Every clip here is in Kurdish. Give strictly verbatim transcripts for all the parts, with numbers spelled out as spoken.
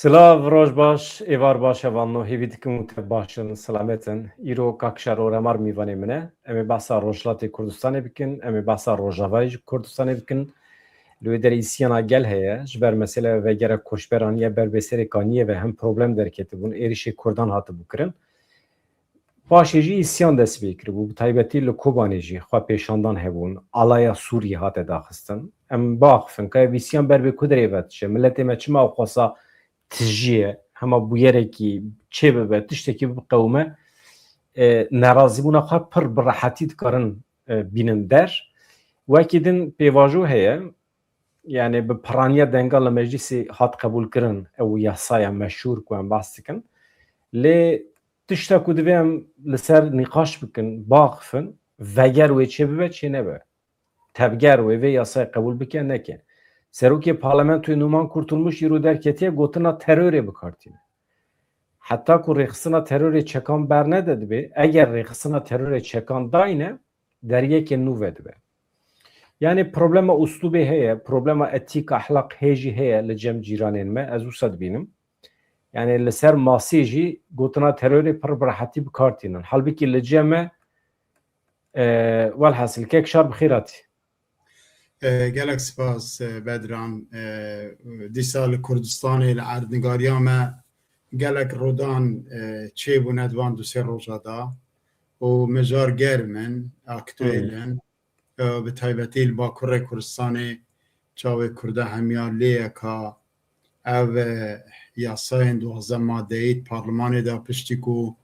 Silav, roj baş, êvar baş, hevalno, hêvî dikim û te baş in, selamet in. Îro Kak Şero Remar mîvanê min e. Em ê behsa Rojhilatê Kurdistanê bikin, em ê behsa Rojavayê ji Kurdistanê bikin. Li wê derê îsyana gel heye, ji ber meseleya vegera koçberan ya ber bê serê kaniyê ve hem problem derketibûn, êrişê Kurdan hatibû kirin. Paşê jî îsyan dest pê kiribû, bi taybetî li Kobanê jî xwepêşandan hebûn, alaya Sûriyê hate daxistin. Em biaxifin ka ev îsyan ber bi ku derê ve diçe, miletê me çima ew xwesa tijî ye, hema bûyerekî çê bibe, tiştekî biqewime, e, nerazîbûna xwe pir bi rehetî dikarin, e, bînin der. Wekî din pêvajo heye, yani bi piraniya denga li meclîsê hat qebûlkirin ew yasaya meşhûr ku em behs dikin. Lê tişta ku divê em li ser nîqaş bikin, biaxifin, veger wê çê bibe, çê nebe. Tevger wê vê yasayê qebûl bike, neke. Serokê Parlamentoyê Numan Kurtulmuş îro derketiye, gotina terorê bi kar tîne. Heta ku rêxistina terorê çekan bernede dibe, eger rêxistina terorê çekan dayne, deriyeke nû vedibe. Yani problema uslubê heye, problema etîk, ahlak hê jî heye li cem cîranên me, ez wisa dibînim. Yani li ser masê jî gotina terorê pir bi rehetî bi kar tînin. Halbikî li cem me, e, welhasil, kek Şar bi xêr hatî. E, gelek spas, e, Bedran. E, dîsa li Kurdistanê, li erdnigariya me gelek rodan, e, çêbûne di van du sê roja de û mijar germ in, aktuel Hmm. in. E, bi taybetî li Bakurê Kurdistanê çavê Kurda hemiya lê ye ka ev, e, yasayên duwazdeh madeyî di parlimanê de piştî ku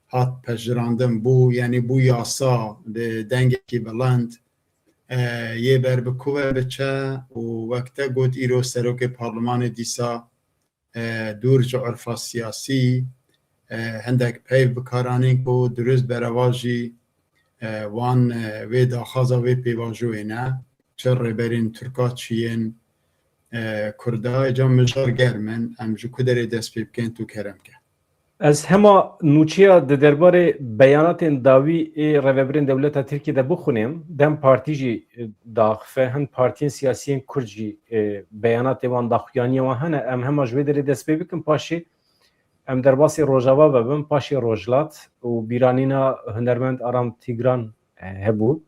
hat pejirandin bû, yanî bû yasa bi dengekî bilind, e, yê ber bi ku ve biçe û wek te got îro serokê parlimanê dîsa, e, dûr ji urfa siyasî, e, hindek peyv bi kar anîn ku dirust bereva jî, e, wan, e, vê daxwaza vê pêvajoyê ne, çi rêberên Tirka çi yên, e, Kurda, êca mijar germ in, em ji ku derê dest pê bikin, tu kerem ke. Ez hema nûçeya di derbarê beyanatên dawî ê rêvebirên dewleta Tirkiyê de bixwînim, DEM Partî jî, e, daxife, hin partiyên siyasiyên Kurd jî, e, beyanatê wan daxuyaniya wan hene, em hema ji wê derê dest pê bikin, paşê em derbasî Rojava vebin, paşê Rojhilat û bîranîna hunermend Aram Tîgran, e, hebû.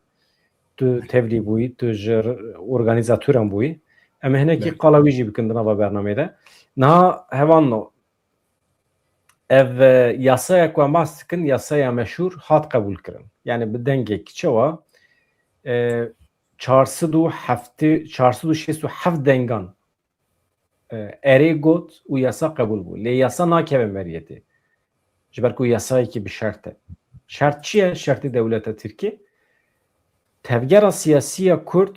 Tu tevlî bûyî, tu ji r-, organîzatoran bûyî. Em ê hinekî Belê. qala wî jî bikin di nava bernameyê de. Niha hevalno, ev, e, yasaya ku em behs dikin, yasaya meşhûr hat qebûlkirin. Yani bi dengekî çawa, e, çar sed û heftê, çar sed û şêst û heft dengan, e, erê got û yasa qebûl bû. Lê yasa nakeve meriyetê. Ji ber ku yasayekî bi şert e. Şert çi ye? Şertê dewleta Tirkiyê, tevgera siyasî ya Kurd,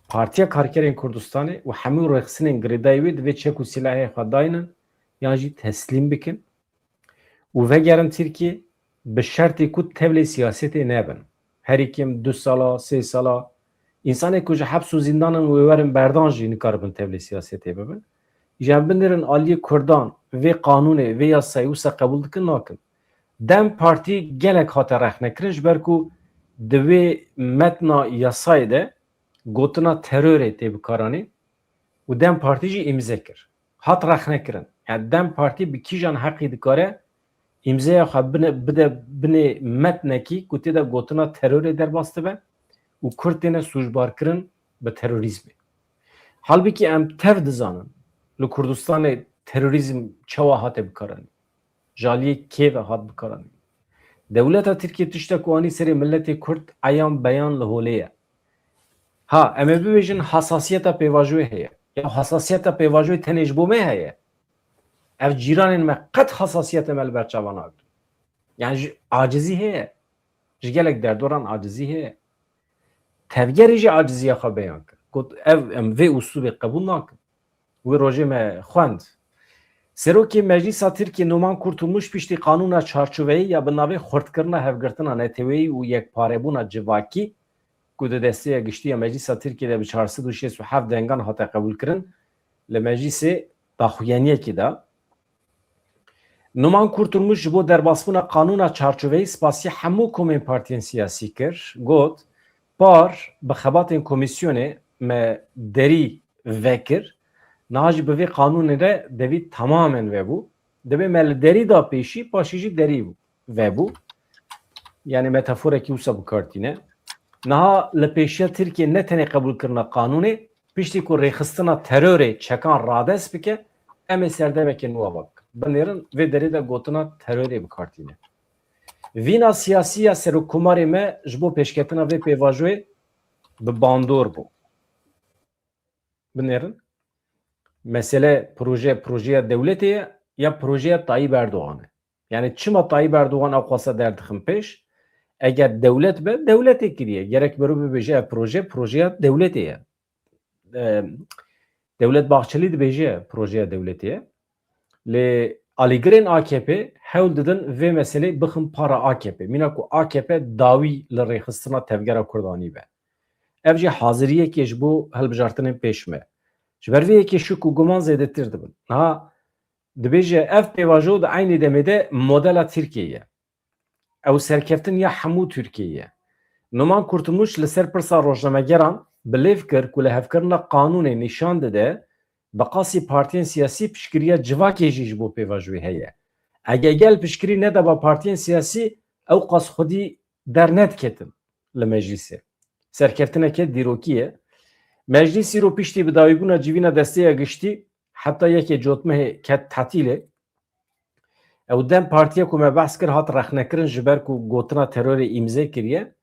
Partiya Karkerên Kurdistanê û hemû rêxistinên girêdayî wê divê çek û silahê xwe daynin yan jî teslîm bikin û vegerin Tirkiyê, bi şertê ku tevlê siyasetê nebin. Herî kêm du sala, sê sala. Însanê ku ji heps û zîndanan wê werin berdan jî nikaribin tevlê siyasetê bibin. Îja em binêrin aliyê Kurdan vê qanûnê, vê yasayê wisa qebûl dikin, nakin. DEM Partî gelek hate rexnekirin, ji ber ku di wê metna yasayê de gotina terorê tê bikaranîn û DEM Partî jî îmze kir. Hat rexnekirin. Yani DEM Partî bi kîjan heqî dikare îmzeya xwe bine, bide binê metnekî ku tê de gotina terorê derbas dibe û Kurd têne sûcbar kirin bi terorîzmê. Halbikî em tev dizanin li Kurdistanê terorîzm çawa hate bikaranîn. Ji aliyê kê ve hat bikaranîn. Dewleta Tirkiyê tiştek ku anî serê miletê Kurd eyan beyan li holê ye. Ha, em ê bibêjin hasasiyeta pêvajoyê heye. Ya hasasiyeta pêvajoyê tenê ji bo me heye. Ev cîranên me qet hasasiyetê me li ber çavan nagirin. Yani ji acizî heye. Ji gelek derdoran acizî heye. Tevgerê jî aciziya xwe beyan kir. Got, ev, em vê uslubê qebûl nakin. Wê rojê me xwend. Serokê Meclîsa Tirkiyê Numan Kurtulmuş piştî qanûna çarçoveyî ya bi navê xurtkirina hevgirtina neteweyî û yekparebûna civakî ku di desteya giştî ya Meclîsa Tirkiyê de bi çar sed û şêst û heft dengan hate qebûlkirin, li meclîsê daxuyaniyekê da. Numan Kurtulmuş ji bo derbasbûna qanûna çarçoveyî spasiya hemû komên partiyên siyasî kir, got, Par bi xebatên komîsyonê me derî vekir, Niha jî bi vê qanûnê re devî tamamen vebû. Dibê me li derî da pêşî, paşî jî derî vebû. Yani metaforekî wisa bi kar tîne. Niha li pêşiya Tirkiye ne tenê qebûlkirina qanûnê, piştî ku rêxistina terorê çekan radest bike, em ê serdemeke nû ava bikin. Binêrin vê derê de gotina terorê bi kar tîne. Vîna siyasî ya serokkomarê me ji bo pêşketina vê pêvajoyê bi bandor bû. Binêrin. Mesele proje, projeya dewletê ye ya projeya Tayyip Erdogan e. Yani çima Tayyip Erdogan ew xwasa derdixin pêş? Eger dewlet be, dewletê kiriye. Gerek meriv bibêje ev proje, projeya dewletê ye. E, Dewlet Bahçeli dibêje projeya dewletê ye. Lê alîgirên A K P hewl didin vê meselê bixin para A K P. Mîna ku A K P dawî li rêxistina tevgera Kurdanî be. Ev jî haziriyekê ji bo hilbijartinên pêş me. Ji ber vê yekê şik û guman zêdetir dibin. Niha dibêje ev pêvajo di eynî demê de modela Tirkiyeyê ye. Ew serkeftin ya hemû Tirkiyeyê ye. Numan Kurtulmuş li ser pirsa rojnamegeran bilêv kir ku lihevkirina qanûnê nîşan dide, bi qasî partiyên siyasî piştgiriya civakê jî ji bo pêvajoyê heye. Eger gel piştgirî nedaba partiyên siyasî, ew qas xwedî dernediketin li meclîsê. Serkeftineke dîrokî ye. Meclîs îro piştî bi dawîbûna civîna desteya giştî heta yekê Cotmehê ket tetîlê. Ew dem partiya ku me behs kir hat rexnekirin ji ber ku gotina terorê îmze kiriye.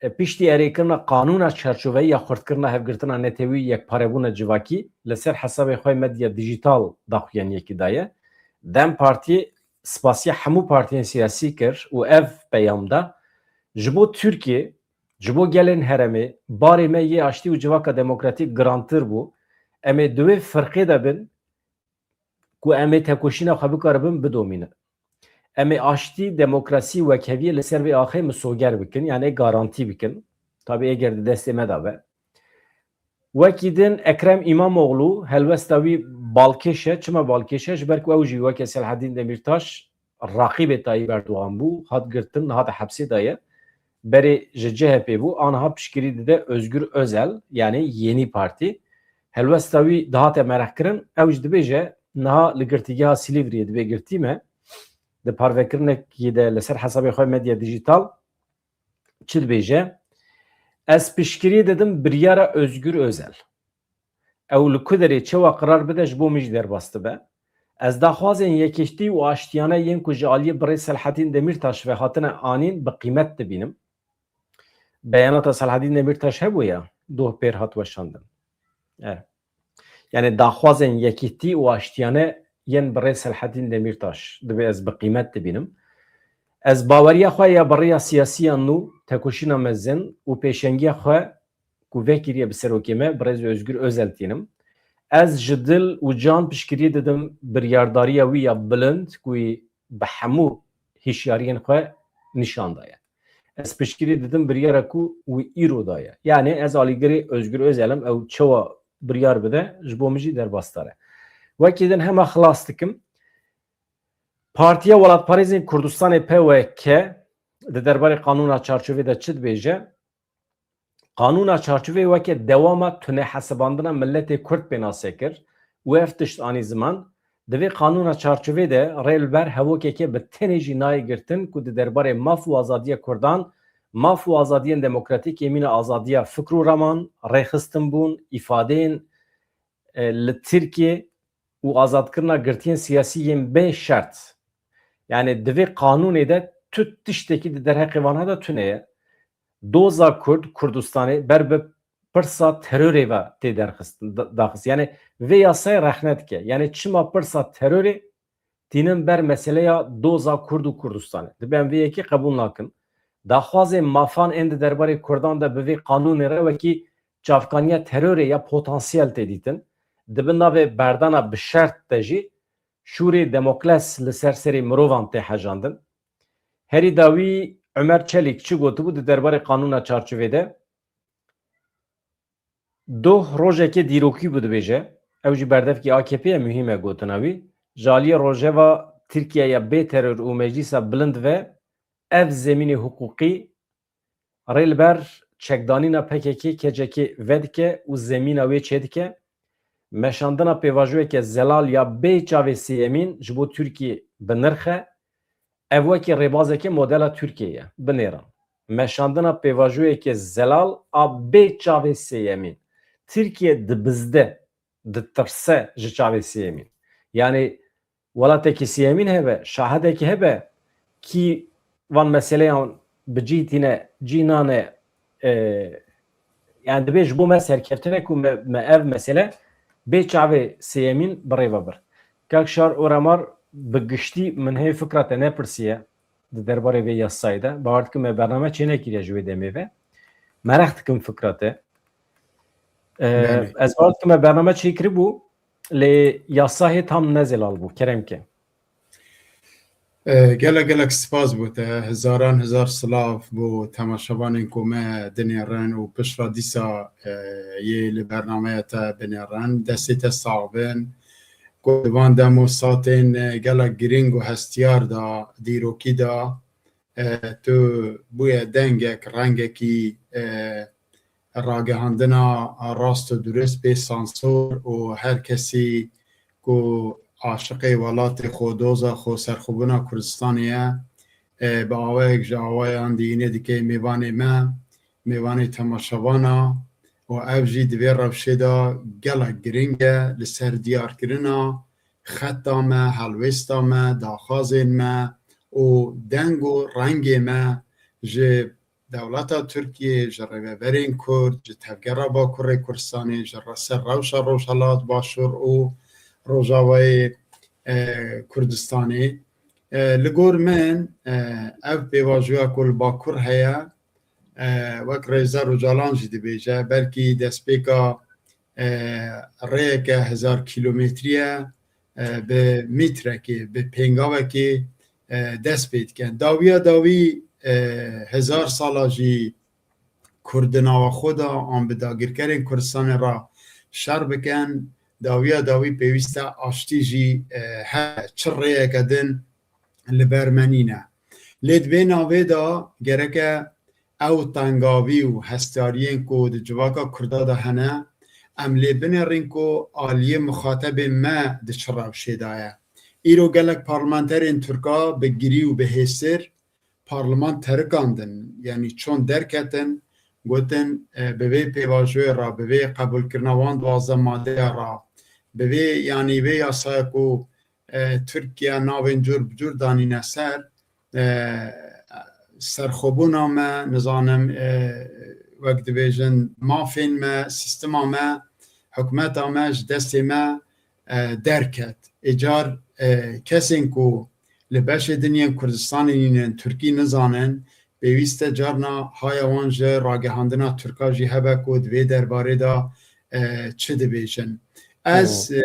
E, piştî erêkirina qanûna çarçoveyî ya xurtkirina hevgirtina netewî, yekparebûna civakî li ser hesabê xwe medya dijîtal daxuyaniyekî daye. Dem Partî spasiya hemû partiyên siyasî kir û ev peyam da, ji bo Tirkiye, ji bo gelên herêmê, barê me yê aştî û civaka demokratîk girantir bû. Em ê di wê firqê de bin ku em ê tekoşîna xwe bikaribin bidomînin. Em ê aştî, demokrasî, wekheviyê li ser vê axê misoger bikin, yani garantî bikin. Tabî eger di destê me de be. Wekî din Ekrem Îmamoğlu, helwesta wî balkêş e. Çima balkêş e? Ji ber ku ew jî weke Selahedîn Demîrtaş raqîbê Tayyip Erdogan bû, hat girtin, niha di hepsê de ye. Berê ji C H P bû, aniha piştgirî dide Özgür Özel, yani Yeni Parti. Helwesta wî dihate mereqkirin, ew jî dibêje, niha li Girtîgeha Silîvriyê dibê girtî me, di parvekirinekî de li ser hesabê xwe medya dijîtal çi dibêje? Ez piştgirî didim biryara Özgür Özel. Ew li ku derê çewa qirar bide, ji bo min jî derbas dibe. Ez daxwazên yekîtî û aştiyane yên ku ji aliyê birêz Selahedîn Demîrtaş ve hatine anîn bi qîmet dibînim. Beyanata Selahedîn Demîrtaş hebû ya, doh pêr hat weşandin. E. Yani daxwazên yekîtî û aştiyane yên birêz Selahedîn Demîrtaş dibe ez bi qîmet dibînim. Ez baweriya xwe ya bi rêya siyasî ya nû, tekoşîna mezin û pêşengiya xwe ku vekiriye bi serokê me, birêz Özgür Özel tînim. Ez ji dil û can piştgirî didim biryardariya wî ya bilind ku wî bi hemû hişyariyên xwe nîşan daye. Ez piştgirî didim biryara ku wî îro daye. Yani ez alîgirê Özgür Özel im, ew çawa biryar bide, ji bo min jî derbasdar e. Wekî din hema xilas dikim. Partiya Welatparêzên Kurdistanê P W K di derbarê qanûna çarçovê de çi dibêje? Qanûna çarçovê weke dewama tunehesibandina miletê Kurd pênase kir û ev tişt anî ziman, di vê qanûna çarçovê de rê li ber hevokeke bi tenê jî nayê girtin ku di derbarê maf û azadiya Kurdan, maf û azadiyên demokratîk ê mîna azadiya fikr û raman, rêxistinbûn, îfadeyên, e, li Tirkiye û azadkirina girtiyên siyasî yên bê şert. Yani di vê qanûnê de tu tiştekî di derheqê vana de tune ye. Doza Kurd, Kurdistanê ber bi pirsa terorê ve tê derxist, da-, daxist. Yani vê yasayê rexne dike. Yani çima pirsa terorê tînin ber meseleya doza Kurd û Kurdistanê. Dibe em vê yekê qebûl nakin. Daxwazê mafan ên di derbarê Kurdan de bi vê qanûnê re wekî çavkaniya terorê ya potansiyel tê dîtin. Di bin navê berdana bi şert de jî şûrê Demokles li ser serê mirovan tê hejandin. Herî dawî Ömer Çelik çi gotibû di derbarê qanûna çarçovê de? Doh rojekê dîrokî bû dibêje, ew jî berdevkî A K P ye, muhîm e gotina wî. Ji aliyê rojeva Tirkiye ya bê teror û meclîsa bilind ve ev zemînê hiqûqî rê li ber çekdanîna P K K, K C K vedike û zemîna wê çêdike. Meşandina pêvajoyeke zelal ya bê çavê sêyemîn ji bo Tirkiyê bi nirx e. Ev wekî rêbazeke modela Tirkiyê ye. Binêrin. Meşandina pêvajoyeke zelal a bê çavê sêyemîn. Tirkiye dibizde, ditirse ji çavê sêyemîn. Yanî welatekî sêyemîn hebe, şahidekî hebe, kî van meseleyan bi cî tîne, cî nane, e, yani dibê ji bo me serkeftin e ku me, me ev mesele bê çavê sêyemîn bi rê ve bir. Kak Şar Oremar, bi giştî min hê fikra te nepirsiye di derbarê vê yasayê de. Bawer dikim me bername çênekiriye ji wê demê ve. Meraq dikim fikra te. E, Belê. Ez bawer dikim me bername çêkiribû, lê yasa hê tam ne zelal bû. Kerem ke. E, gelek gelek spas bo te. Hezaran hezar silav bo temaşevanên ku me dinêrin û pişt re dîsa, e, yê li bernameya te binêrin. Destê te sax bin. Ku di van dem û satên, e, gelek girîng û hestiyar de, dîrokî de, e, tu bûye dengek, rengekî, e, ragihandina rast û durist, bê sansor û her kesî ku aşiqê welatê xwe, doza xwe, serxwebûna Kurdistanê ye, e, bi awayek ji awayan diyînê dike mêvanê me, mêvanê temaşevana û ev jî di vê rewşê de gelek giring e li ser diyarkirina xeta me, helwêsta me, daxwazên me û deng û rengê me ji dewleta Tirkiyê, ji rêveberên Kurd, ji Tevgera Bakurê Kurdistanê, ji re-, ser rewşa Rojhelat, Başûr û Rojavayê, e, Kurdistanê. E, li gor min, e, ev pêvajoya ku li Bakur heye, e, wek Rêzer Ocalan jî dibêje, belkî destpêka, e, rêyeke hezar kîlometrî ye, e, bi mîtrekê, bi pêngavekê, e, dest pê dikin. Dawiya dawî, e, hezar sala jî Kurd di nava xwe de an bi dagirkerên Kurdistanê re şer bikin, dawiya dawî pêwîst e aştî jî, e, hebe, çi rêyeke din li ber me nîne. Lê di vê navê de gereke ew tengavî û hestiyariyên ku di civaka Kurda de hene, em lê binêrîn ku aliyê mixatebên me di çi rewşê de ye. Îro gelek parlamenterên Tirka bi girî û bi hêsir parliman terikandin, yanî çûn derketin, gotin, e, bi vê pêvajoyê re, bi vê qebûlkirina wan duwazdeh madeya re, bi vê, yanî vê yasaya ku, e, Tirkiye navên cûr bi cûr danîne ser, e, serxwebûna me, nizanim, e, wek dibêjin, mafên me, sîstema me, hikûmeta me ji destê me, e, derket. Ê car, e, kesên ku li beşê din yên Kurdistanê nînin, Tirkî nizanin, pêwîst e carna haya wan ji ragihandina Tirka jî hebe ku di vê derbarê de, e, çi dibêjin. Ez, Hmm. e,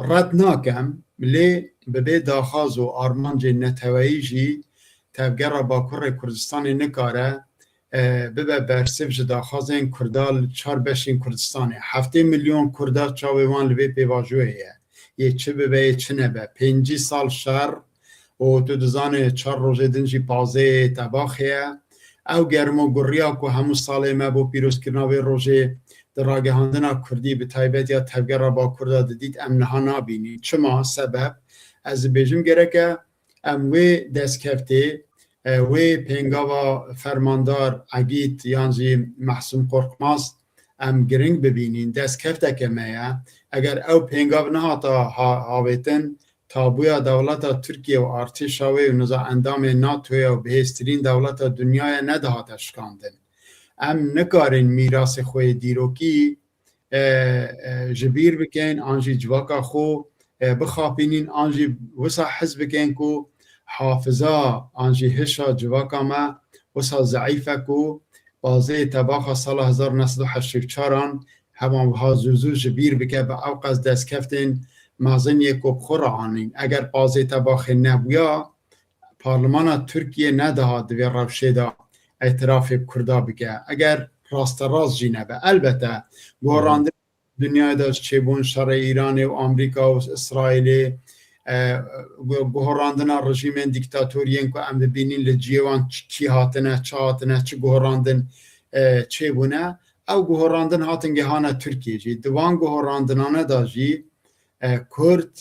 red nakem, lê bi vê daxwaz û armancên neteweyî jî Tevgera Bakurê Kurdistanê nikare, e, bibe bersiv ji daxwazên Kurda li çar beşên Kurdistanê. Heftê milyon Kurda çavê wan li vê pêvajoyê ye. Yê çi bibe, yê çi nebe. Pêncî sal şer û tu dizanê çar rojê din jî pazê tebaxê ye. Ew germ û guriya ku hemû salê me bo pîrozkirina vê rojê di ragihandina Kurdî, bi taybet ya Tevgera Bakur de didît, em niha nabînîn. Çima? Sebeb, ez dibêjim gereke em wê destkeftê, e, wê pêngava fermandar Egîd yan jî Mehsûm Qorkmaz em giring bibînîn. Destkefteke me ye. Eger ew pêngav nehata ha-, avêtin, tabûya dewleta Tirkiye û artêşa wê û niza endamên NATOyê û bihêztirîn dewleta dinyayê nedihate şikandin. Em nikarin mîrasê xwe yê dîrokî, e, e, ji bîr bikin, an jî civaka xwe, e, bixapînin, an jî wisa hez bikin ku hafiza an jî hişa civaka me wisa zeîf e ku bazê tebaxa sala hezar neh sed û heştê û çar an heman wiha zû zû ji bîr bike, bi ew qas destkeftên mezin yê ku bi xwe re anîn. Eger bazê tebaxê nebûya, Parlemana Tirkiye nedihat di vê rewşê de îtirafê bi Kurda bike. Eger rasterast jî nebe. Elbete, Hı hı. guherandin dinyayê de çêbûn şerê Îranê û Amerîka û Îsraîlê, e, gu-, guherandina rejîmên dîktatoriyên ku em dibînîn li cihê wan çi, kî hatine, çi hatine, çi guherandin, e, çêbûne. ew guhorandin hatin gehana Tirkiyê jî. Di van guhorandinane de jî, e, Kurd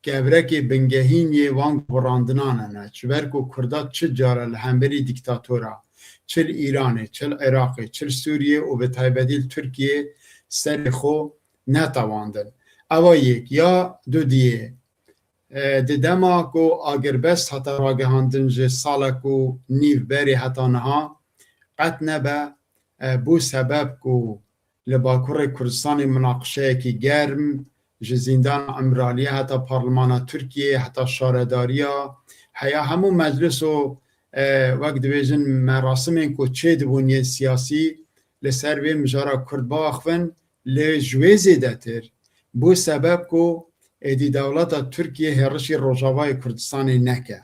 kevrekê bingehîn yê van guhorandinan hene. Ji ber ku Kurda çi cara li hemberî dîktatora, çi li Îranê, çi li Iraqê, çi li Sûriyê û bi taybetî li Tirkiyê serê xwe netewandin. Ewa yek. Ya dudiyê, e, di dema ku agirbest hate ragihandin ji salek û nîv berê heta niha qet nebe, e, bû sebeb ku li Bakurê Kurdistanê munaqişeyekî germ, ji zîndana Îmraliyê heta parlemana Tirkiyê, heta şaredariya, heya hemû meclis û, e, wek dibêjin merasimên ku çêdibûn yên siyasî li ser vê mijara Kurd biaxivin, lê ji wê zêdetir bû sebeb ku êdî dewleta Tirkiyê hêrişî Rojavayê Kurdistanê neke.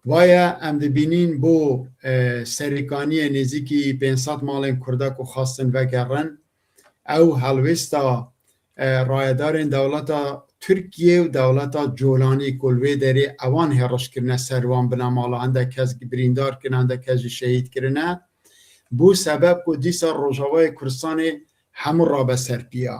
Vaye em dibînîn bo, e, serêkaniyê nêzîkî pênc sed malên Kurda ku xwestin vegerin, ew helwêsta, e, rayedarên dewleta Tirkiye û dewleta Colanî ku li wê derê ewan hêriş kirine ser wan binamala, hindek kes birîndar kirine, hindek kes jî şehîd kirine. Bû sebeb ku dîsa Rojavayê Kurdistanê hemû rabe ser piya.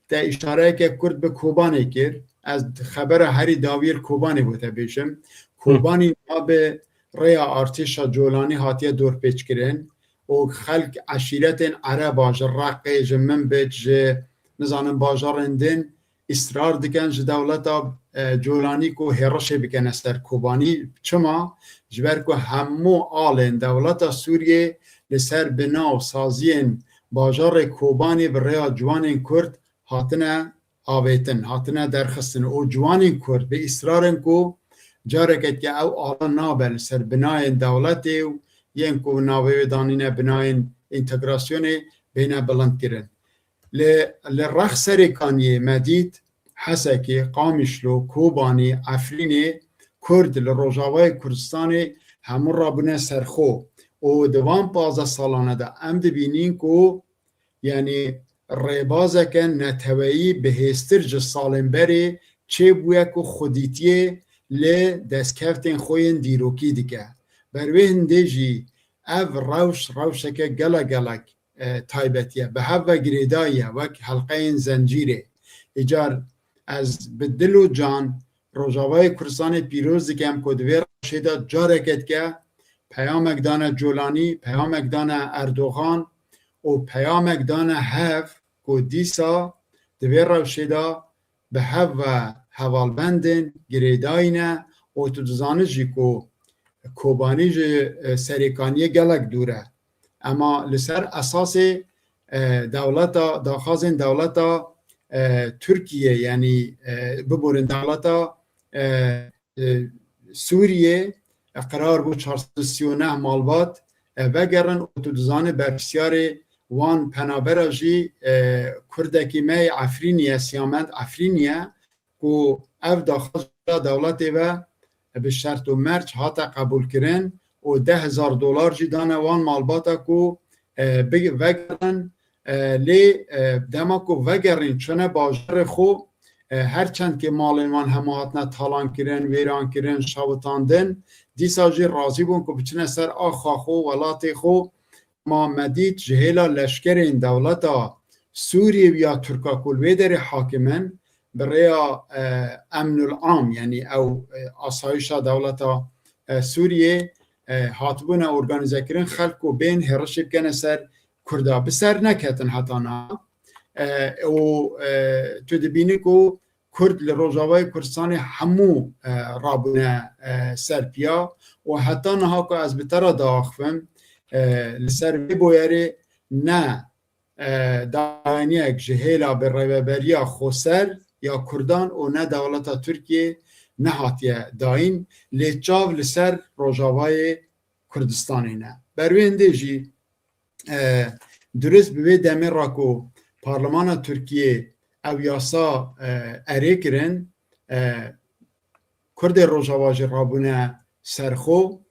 Te îşareyeke kurt bi Kobanê kir. Ez xebera herî dawî li Kobanê bo te bêjim. Kobanî niha bi rêya artêşa Colanî hatiye dorpêçkirin û xelk eşîretên Ereba ji Reqê, ji Minbic, ji nizanin bajarên din îsrar dikin ji dewleta, e, Colanî ku hêrişê bikene ser Kobanî. Çima? Ji ber ku hemû alên dewleta Sûriyê li ser bina û saziyên bajarê Kobanî bi rêya ciwanên Kurd hatine avêtin, hatine derxistin û ciwanên Kurd bi îsrar in ku careke dike ew ala nabe li ser binayên dewletê û yên ku navê wê danîne binayên întegrasyonê bêne bilindkirin. Li, li rex Serêkaniyê me dît, Hesekê, Qamişlo, Kobanî, Efrînê Kurd li Rojavayê Kurdistanê hemû rabûne ser xwe û di van pazdeh salane de em dibînîn ku, yanî, rêbazeke neteweyî bihêztir ji salên berê çêbûye ku xwedîtiyê li destkeftên xwe yên dîrokî dike. Ber wê hindê jî ev rewş, rewşeke gelek gelek, e, taybetî ye. Bi hev ve girêdayî ye, wek helqeyên zencîrê. Îcar ez bi dil û can Rojavayê Kurdistanê pîroz dikem ku di vê rewşê de careke dike peyamek dane Colanî, peyamek dane Erdogan û peyamek dane hev ku dîsa di vê rewşê de bi hev ve hevalbend in, girêdayî ne û tu dizanî jî ku Kobanî ji, e, Serêkaniyê gelek dûr e. Ema li ser esasê, e, dewleta, daxwazên dewleta, e, Tirkiye, yanî, e, biborin dewleta, e, e, Sûriyê, e, qerar bû çar sed û sî û neh malbat, e, vegerin û tu dizanî berpirsiyarê wan penabera jî, e, Kurdekî me yê Efrînî ye, Siyamend Efrînî ye, ku ev daxwaz ji dewletê ve bi şert û merc hate qebûlkirin û deh hezar dolar jî dane wan malbata ku, e, bi-, vegerin, e, lê, e, dema ku vegerîn çûne bajarê xwe, e, her çend ke malên wan hemû hatine talankirin, wêrankirin, şewitandin, dîsa jî razî bûn ku biçine ser axa xwe, welatê xwe, Ma me dît ji hêla leşkerên dewleta Sûriyê û ya Tirka ku li wê derê hakim in, bi rêya, e, emnul am, yanî ew, e, asayişa dewleta, e, Sûriyê, e, hatibûne organîzekirin, xelk ku bên hêrişê bikene ser Kurda. Bi ser neketin heta niha. E, û, e, tu dibînî ku Kurd li Rojavayê Kurdistanê hemû, e, rabûne, e, ser piya û heta niha ku ez bi te re diaxivim, e, li ser vê boyerê ne, e, dayîniyek ji hêla bi rêveberiya xweser ya Kurdan û ne dewleta Tirkiyê nehatiye dayîn, lê çav li ser Rojavayê Kurdistanê ne. Ber wê hindê jî, e, dirust bi vê demê re ku Parlemana Tirkiyê ew yasa, e, erê kirin, e, Kurdê Rojava jî rabûne ser xwe,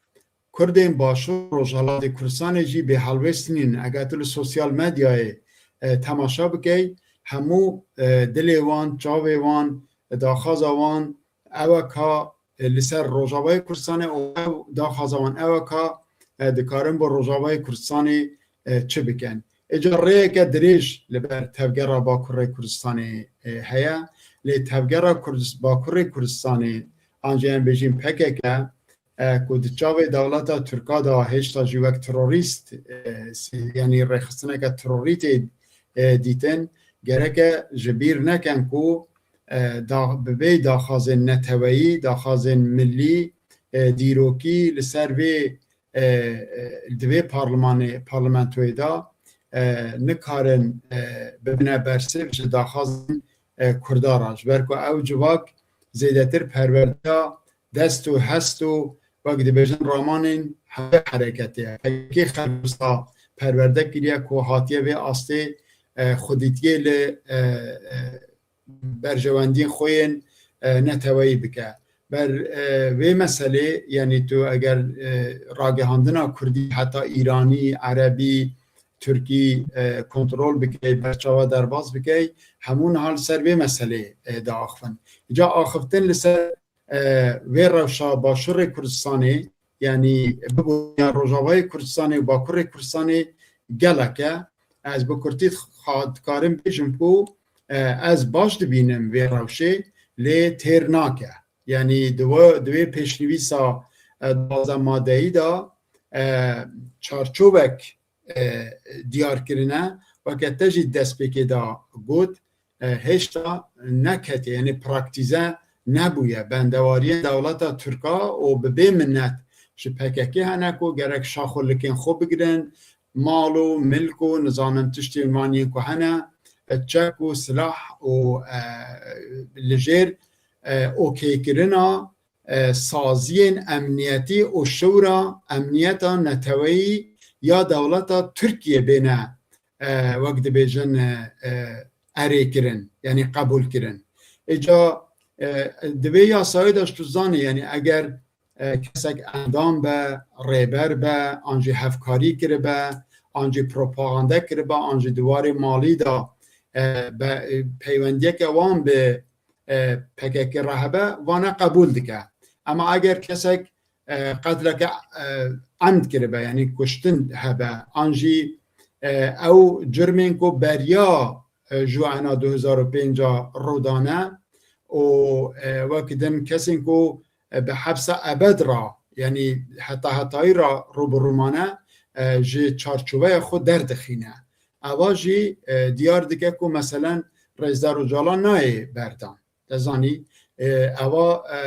Kurdên Başûr Rojhilatê Kurdistanê jî bê helwêst nîn. Eger tu li sosyal medyayê, e, temaşa bikey, hemû, e, dilê wan, çavê wan, daxwaza wan ew e ka, e, li ser Rojavayê Kurdistanê û ew daxwaza wan ew e ka, e, dikarin bo Rojavayê Kurdistanê, e, çi bikin. Êca rêyeke dirêj li ber Tevgera Bakurê Kurdistanê, e, heye. Lê Tevgera Kurdis-, Bakurê Kurdistanê, an jî em bêjin P K K, e, ku di çavê dewleta Tirka de hêşta jî wek terorîst, e, si-, yanî rêxistineke terorî tê, e, dîtin, gereke ji bîr nekin ku, e, da-, bi vê daxwazên neteweyî, daxwazên millî, e, dîrokî li ser vê, e, e, di vê parlimanê, parlamentoyê de, e, nikarin, e, bibine bersiv ji daxwazên, e, Kurda re. Ji ber ku ew civak zêdetir perwerdeya dest û hest û, wek dibêjin, ramanên hevê hereketê ye. P K K xelwesta perwerde kiriye ku hatiye vê astê, e, xwedîtiyê li, e, e, berjewendiyên xwe yên, e, neteweyî bike. Ber, e, vê meselê, yanî tu eger, e, ragihandina kurdî heta îranî, erebî, tirkî, e, kontrol bikey, berçava derbas bikey, hemû niha li ser vê meselê, e, diaxivin. Îca axiftin li ser, e, vê rewşa Başûrê Kurdistanê, yanî bibûniya Rojavayê Kurdistanê û Bakurê Kurdistanê gelek e. Ez bi kurtî xa-, dikarim bêjim ku, e, ez baş dibînim vê rewşê, lê têr nake. Yanî di we, di wê pêşnivîsa, e, duwazdeh madeyî de, e, çarçovek, e, diyar kirine, weke te jî destpêkê de got, e, hêşta neketiye, yanî praktîze nebûye. Bendewariyên dewleta Tirka û bi bê minnet ji P K K hene ku gerek şax û likên xwe bigirin, mal û milk û nizanim tiştên wan yên ku hene, e, çek û silah û, e, li jêr, e, okêkirina, e, saziyên emniyetî û şewra emniyeta neteweyî ya dewleta Tirkiye bêne, e, wek dibêjin, e, e, erê kirin, yanî qebûl kirin. Îca, e, di vê yasayê de ji tu zanî, yanî eger, e, kesek endam be, rêber be, an jî hevkarî kiribe, an jî propagande kiribe, an jî di warê malî de, e, be, e, peywendiyeke wan bi, e, P K K re hebe, vane qebûl dike. Ema eger kesek, e, qetleke, e, emd kiribe, yanî kuştin hebe, an jî, e, ew curmên ku beriya, e, ji ana du hezar û pênc a rûdane û, e, wek din kesên ku, e, bi hepsa ebed re, yanî heta hetayî re rû bi rû mane, e, ji çarçoveya xwe derdixîne. Eva jî, e, diyar dike ku meselen Rêzdar Ocalan nayê berdan. Te zanî, e, eva, e,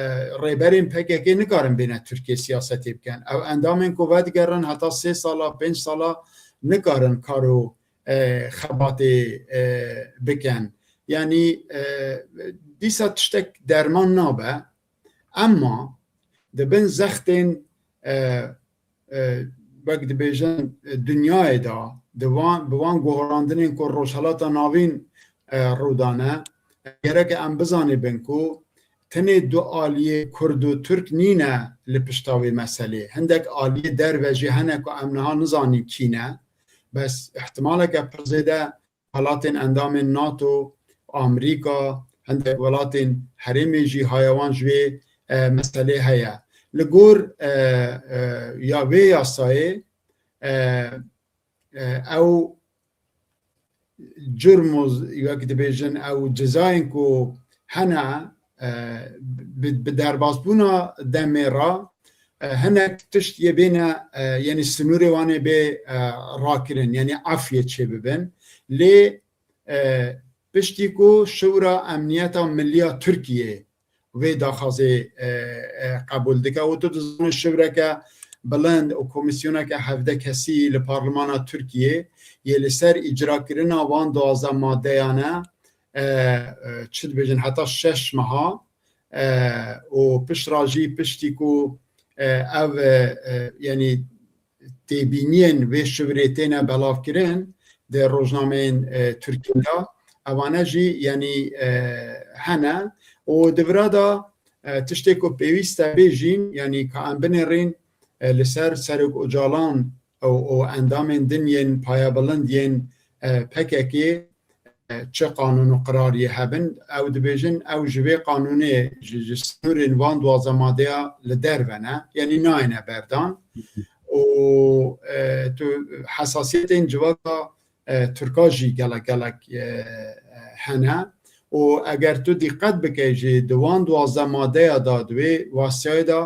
rêberên P K K nikarin bêne Tirkiye siyasetê bikin. Ew endamên ku vedigerin heta sê sala, pênc sala nikarin kar û, e, xebatê, e, bikin. Yanî, e, dîsa tiştek derman nabe. Emma di bin zextên, e, e, wek dibêjin, e, dinyayê de, di wan, bi wan guherandinên ku Rojhelata Navîn, e, rûdane, gereke em bizanibin ku tenê du aliyê Kurd û Tirk nîne li pişta wê meselê. Hindek aliyê derve jî hene ku em niha nizanîn kî ne. Bes ihtimaleke pir zêde welatên endamên nato, Amerîka, hindek welatên herêmê jî haya wan ji vê, e, meselê heye. Li gor, e, e, ya vê yasayê, e, e, ew curm û z-, wek dibêjin, ew cezayên ku hene, e, bi, bi derbasbûna demê re, e, hinek tişt yê bêne, e, yanî sinûrê wan ê bê, e, rakirin, yanî afiyê çêbibin. Lê, e, piştî ku Şewra Emniyeta Milliya Tirkiyê vê daxwazê, e, e, qebûl dike û tu dizanî şewreke bilind û komîsyoneke hevdeh kesî li Parlemana Tirkiyê yê li ser îcrakirina van duwazdeh madeyan e, e, e, çi dibêjin, heta şeş meha, e, û piştra jî piştî ku, e, ev, e, e, yanî têbîniyên vê şivrê têne belavkirin di rojnameyên, e, Tirkî de, evane jî, yanî, e, hene û di vira de, e, tiştê ku pêwîst e bêjîn, yanî ka em binêrîn, e, li ser Serok Ocalan û, û endamên din yên payebilind yên, e, P K K, e, çi qanûn û qirariyê hebin, ew dibêjin, ew ji vê qanûnê, ji, ji sînorên van duwazdeh madeya li derve ne, yanî nayêne berdan. Û, e, tu hesasiyetên civaka e, Tirka jî gelek gelek, e, e, hene. Û eger tu dîqet bikey jî di wan duwazdeh madeya de, di wê wasiyayê de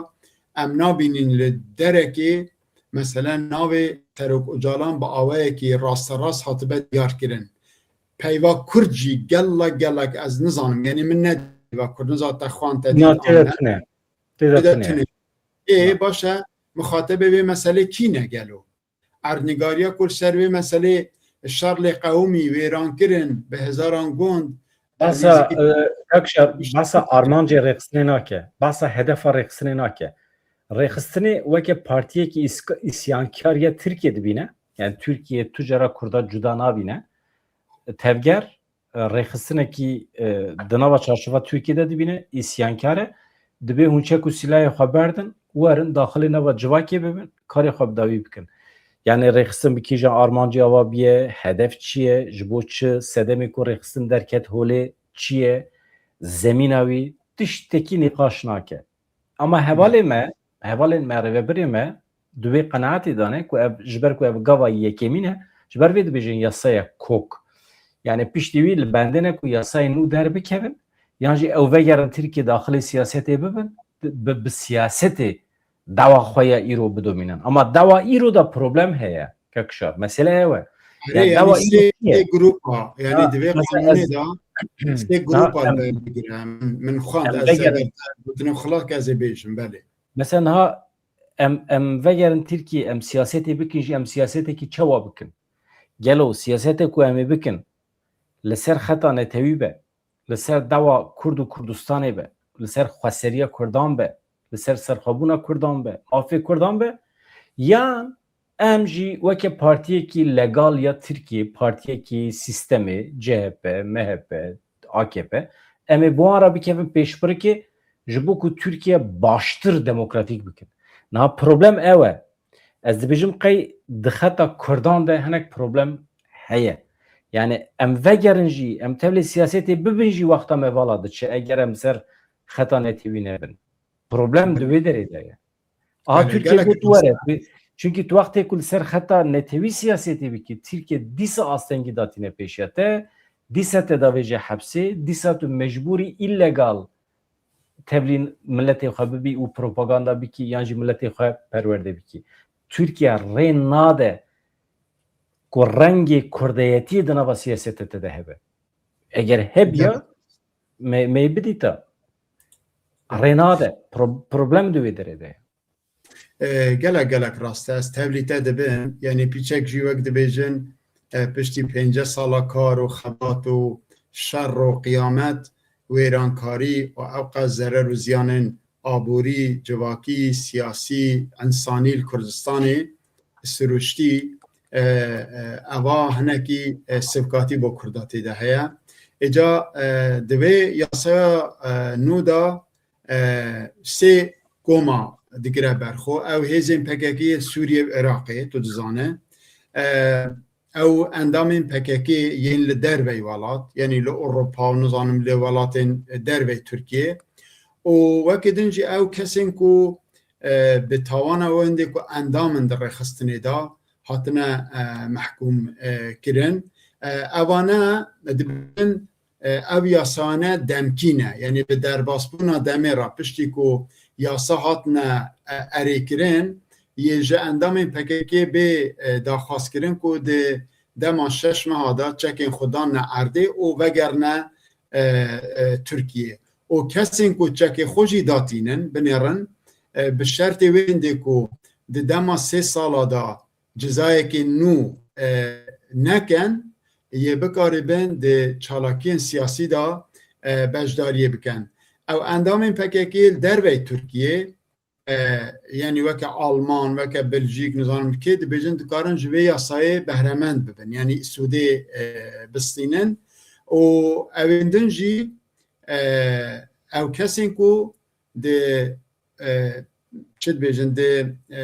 em nabînin li derekê, meselen, navê Serok Ocalan bi awayekî rasterast hatibe diyar kirin. Peyva Kurd jî gelek gelek ez nizanim, yanî min ne peyva Kurd, niza te xwan te dît, Na tê de an ne? Tê de tine. Tê de tine. Ê, baş e, muxatebê vê meselê kî ne gelo? Erdnîgariya ku li ser vê meselê şer lê qewimî, wêran kirin, bi hezaran gund, e, Basa, nêzîkî e, Akşa, basa armancê rêxistinê nake. Basa hedefa rêxistinê nake. Rêxistinê weke partiyekî îsk-, îsyankar ya Tirkiye dibîne. Yani Tirkiye tu cara Kurda cuda nabîne. Tevger, e, rêxistinekî, e, di nava çarşeva Tirkiye de dibîne, îsyankar e. Dibê hûn çek û sîlahê xwe berdin, werin daxilê nava civakê bibin, karê xwe bi dawî bikin. Yani rêxistin bi kîjan armancî ava biye, hedef çi ye, ji bo çi sedemê ku rêxistin derket holê çi ye, zemîna wî tiştekî nîqaş nake. Ama hevalê me, hevalên me, rêvebirê me, di wê qenaetê de ne ku ev, ji ber ku ev gava yekemîn e, ji ber vê dibêjin yasaya kok. Yani piştî wî li bendê ne ku yasayên nû derbikevin, yan jî ew vegerin Tirkiye daxilê siyasetê bibin, bi, bi siyasetê dawa xwe ya îro bidomînin. Ama dawa îro da problem heye, kek Şar. Mesele ew e. Erê, Yani yani dawa îro sê, çi ye? Sê grupa, yani Ha, di vê mesela qanûnê ez, de sê ha, grupa em, li ber bigire. Min, min xwend, em ez vegerin. Eger gotinê xwe lak ez ê bêjim, belê. Mesela niha em, em vegerin Tirkiye, em siyasetê bikin jî, em siyasetekî çawa bikin? Gelo siyasetê ku em ê bikin, li ser xeta netewî be, li ser dawa Kurd û Kurdistanê be, li ser xweseriya Kurdan be, li ser serxwebûna Kurdan be, mafê Kurdan be, yan em jî weke partiyekî legal ya Tirkiyê, partiyekî sîstemê, C H P, M H P, A K P, em ê bi wan re bikevin pêşbirikê ji bo ku Tirkiye baştir demokratîk bikin. Niha problem ew e. Ez dibêjim qey di xeta Kurdan de hinek problem heye. Yani em vegerin jî, em tevlê siyasetê bibin jî wexta me vala diçe, eger em ser xeta netewî nebin. Problem di wê derê de ye. Aha Yani Tirkiye gelek got were. Çunkî tu wextê ku li ser xeta netewî siyasetê bikî, Tirkiye dîsa astengî datîne pêşiya te, dîsa te davêje hepsê, dîsa tu mecbûrî îlegal tevlî miletê xwe bibî û propaganda bikî yan jî miletê xwe perwerde bikî. Tirkiye rê nade ku rengê kurdeyetiyê di nava siyasetê te de hebe. Eger hebiya, Gelek. me, me bidîta. Rê nade. Pro-, problem di wê derê de ye. E, gelek, gelek rast e. Ez tevlî te dibim. Yanî pîçek jî wek dibêjin, e, piştî pênceh sala kar û xebat û şer û qiyamet, wêrankarî û ewqas zerer û ziyanên aborî, civakî, siyasî, însanî li Kurdistanê siruştî, e, e, eva hinekî, e, sivkatî bo Kurda tê de heye. Êca, e, di vê yasaya, e, nû de, e, sê koma digire ber xwe. Ew hêzên P K K yê Sûriyê û Iraqê, tu dizane. E, ew endamên P K K yên li dervey welat, yanî li Ewropa û nizanim li welatên dervey Tirkiyê. Û wekî din jî ew kesên ku, e, bi tawana wendê ku endam in di rêxistinê de hatine, e, mehkûm, e, kirin. E, evane dibin, e, ev yasane demkî ne. Yanî bi derbasbûna demê re piştî ku yasa hatine, e, erêkirin, yê ji endamên P K K bê, e, daxwazkirin ku di dema şeş meha de çekên xwe danine erdê û vegerine, e, e, Tirkiyê. Û kesên ku çekê xwe jî datînin, binêrin, e, bi şertê wendê ku di dema sê sala de cizayekî nû, e, neken, yê bikaribin di çalakiyên siyasî de, e, beşdariyê bikin. Ew endamên P K K li dervey Tirkiyê, e, yanî weke Alman, weke Beljîk, nizanim kê dibêjin, dikarin ji vê yasayê behremend bibin, yanî sûdê, e, bistînin. Û ewên din jî, e, ew kesên ku di, e, çi dibêjin, di, e,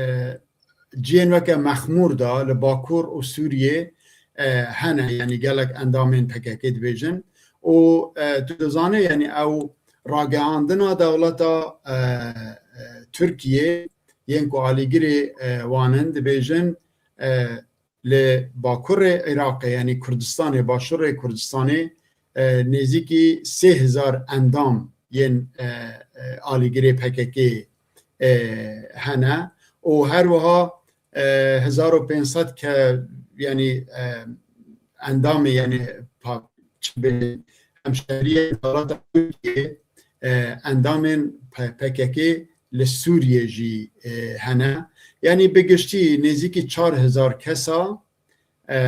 ciyên weke Mexmûr de li Bakur û Sûriyê, e, hene, yanî gelek endamên P K K dibêjin. Û, e, tu dizanî, yanî ew ragihandina dewleta, e, e, Tirkiyê yên ku alîgirê, e, wan in, dibêjin, e, li Bakurê Iraqê, yanî Kurdistanê, Başûrê Kurdistanê, e, nêzîkî sê hezar endam yên, e, e, alîgirê P K K, e, hene û her wiha, e, hezar û pênc sed ke, yanî, e, endamê, yanî pa-, çi bê, hemşeriyê dewleta Tirkiyê, e, endamên P-, P K K li Sûriyê jî, e, hene. Yanî bi giştî nêzîkî çar hezar kesa, e,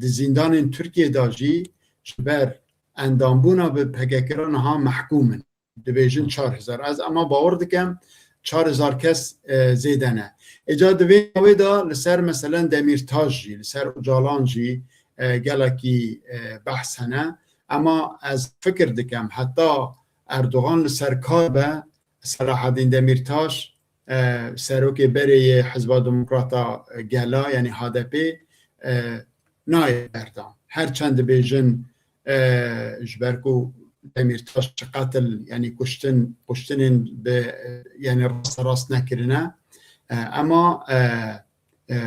di zîndanên Tirkiyê de jî ji ber endambûna bi P K K re niha mehkûm in. Dibêjin çar hezar. Ez ema bawer dikim çar hezar kes, e, zêde ne. Êca di vê navê de li ser meselen Demîrtaş jî, li ser Ocalan jî, e, gelekî, e, behs hene. Ema ez fikir dikim heta Erdogan li ser kar be, Selahaddin Demîrtaş, e, serokê berê yê Hizba Demokrata Gela, yanî H D P, e, nayê berdan. Her çend dibêjin, e, ji ber ku Demîrtaş çi qetil, yanî kuştin, kuştinên bi, e, yanî rasterast nekirine. E, ema, e, e,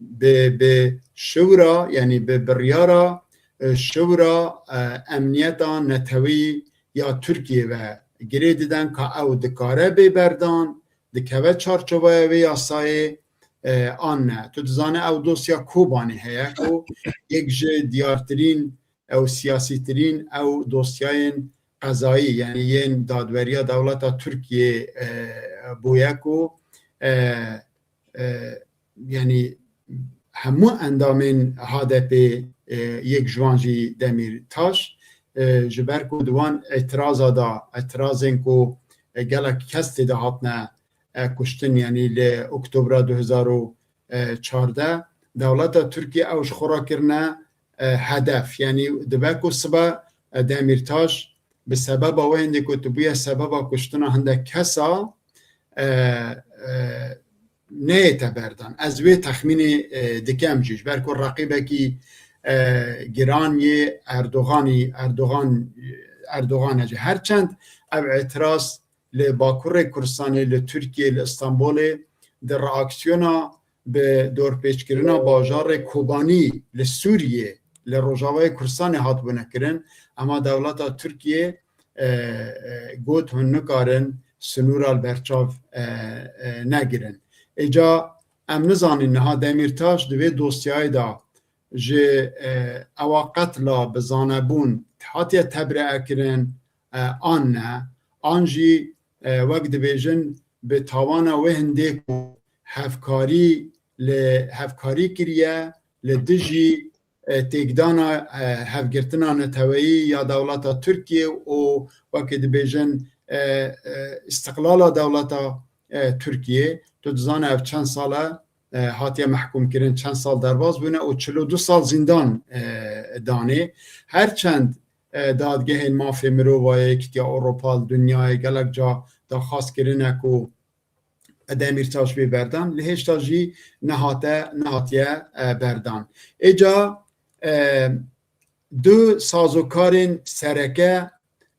bi, bi şiwra, yanî bi biryara, e, şiwra, e, emniyeta netewî ya Tirkiyê ve girê diden ka ew dikare bê berdan, dikeve çarçoveya vê yasayê, e, an ne. Tu dizane ew dosya Kobanê heye ku yek ji diyartirîn, ew siyasîtirîn, ew dosyayên qezayî, yanî yên dadweriya dewleta Tirkiyê, e, bûye ku, e, e, yanî hemû endamên H D P, e, yek ji wan jî Demîrtaş, e, ji ber ku di wan îtiraza de, îtirazên ku, e, gelek kes tê de hatine, e, kuştin, yanî li Oktobra du hezar û çardeh, dewleta Tirkiye ew ji xwe re kirine, e, hedef. Yanî dibe ku sibe, e, Demîrtaş bi sebeba wê hindê ku tu bûye sebeba kuştina hindek kesa, e, e, neyête berdan. Ez wê texmînê, e, dikem jî, ji ber ku reqîbekî, e, giran yê Erdoganî, Erdogan, Erdogan e jî. Her çend ev îtiraz li Bakurê Kurdistanê, li Tirkiyê, li Stenbolê di reaksiyona bi dorpêçkirina bajarê Kobanî li Sûriyê, li Rojavayê Kurdistanê hatibûne kirin, ema dewleta Tirkiyê, e, e, got hûn nikarin sinûra li berçav, e, e, negirin. Êca em nizanîn niha Demîrtaş di vê dosyayê de ji, e, ewa qetla bi zanebûn hatiye tebri'e kirin, e, an ne, an jî, e, wek dibêjin bi tawana wê hindê ku hevkarî li hevkarî kiriye li dijî, e, têkdana, e, hevgirtina neteweyî ya dewleta Tirkiye û wekî dibêjin, e, e, îstiqlala dewleta, e, Tirkiye. Tu dizane ev çend sal e, e, hatiye mehkûm kirin, çend sal derbas bûne û çil û du sal zîndan, e, danê. Her çend, e, dadgehên mafê mirova yê Yekîtiya Ewropa li dinyayê gelek ca daxwaz kirine ku Demîrtaş bê berdan, lê hêşta jî nehate, nehatiye, e, berdan. Êca, e, du sazokarên sereke,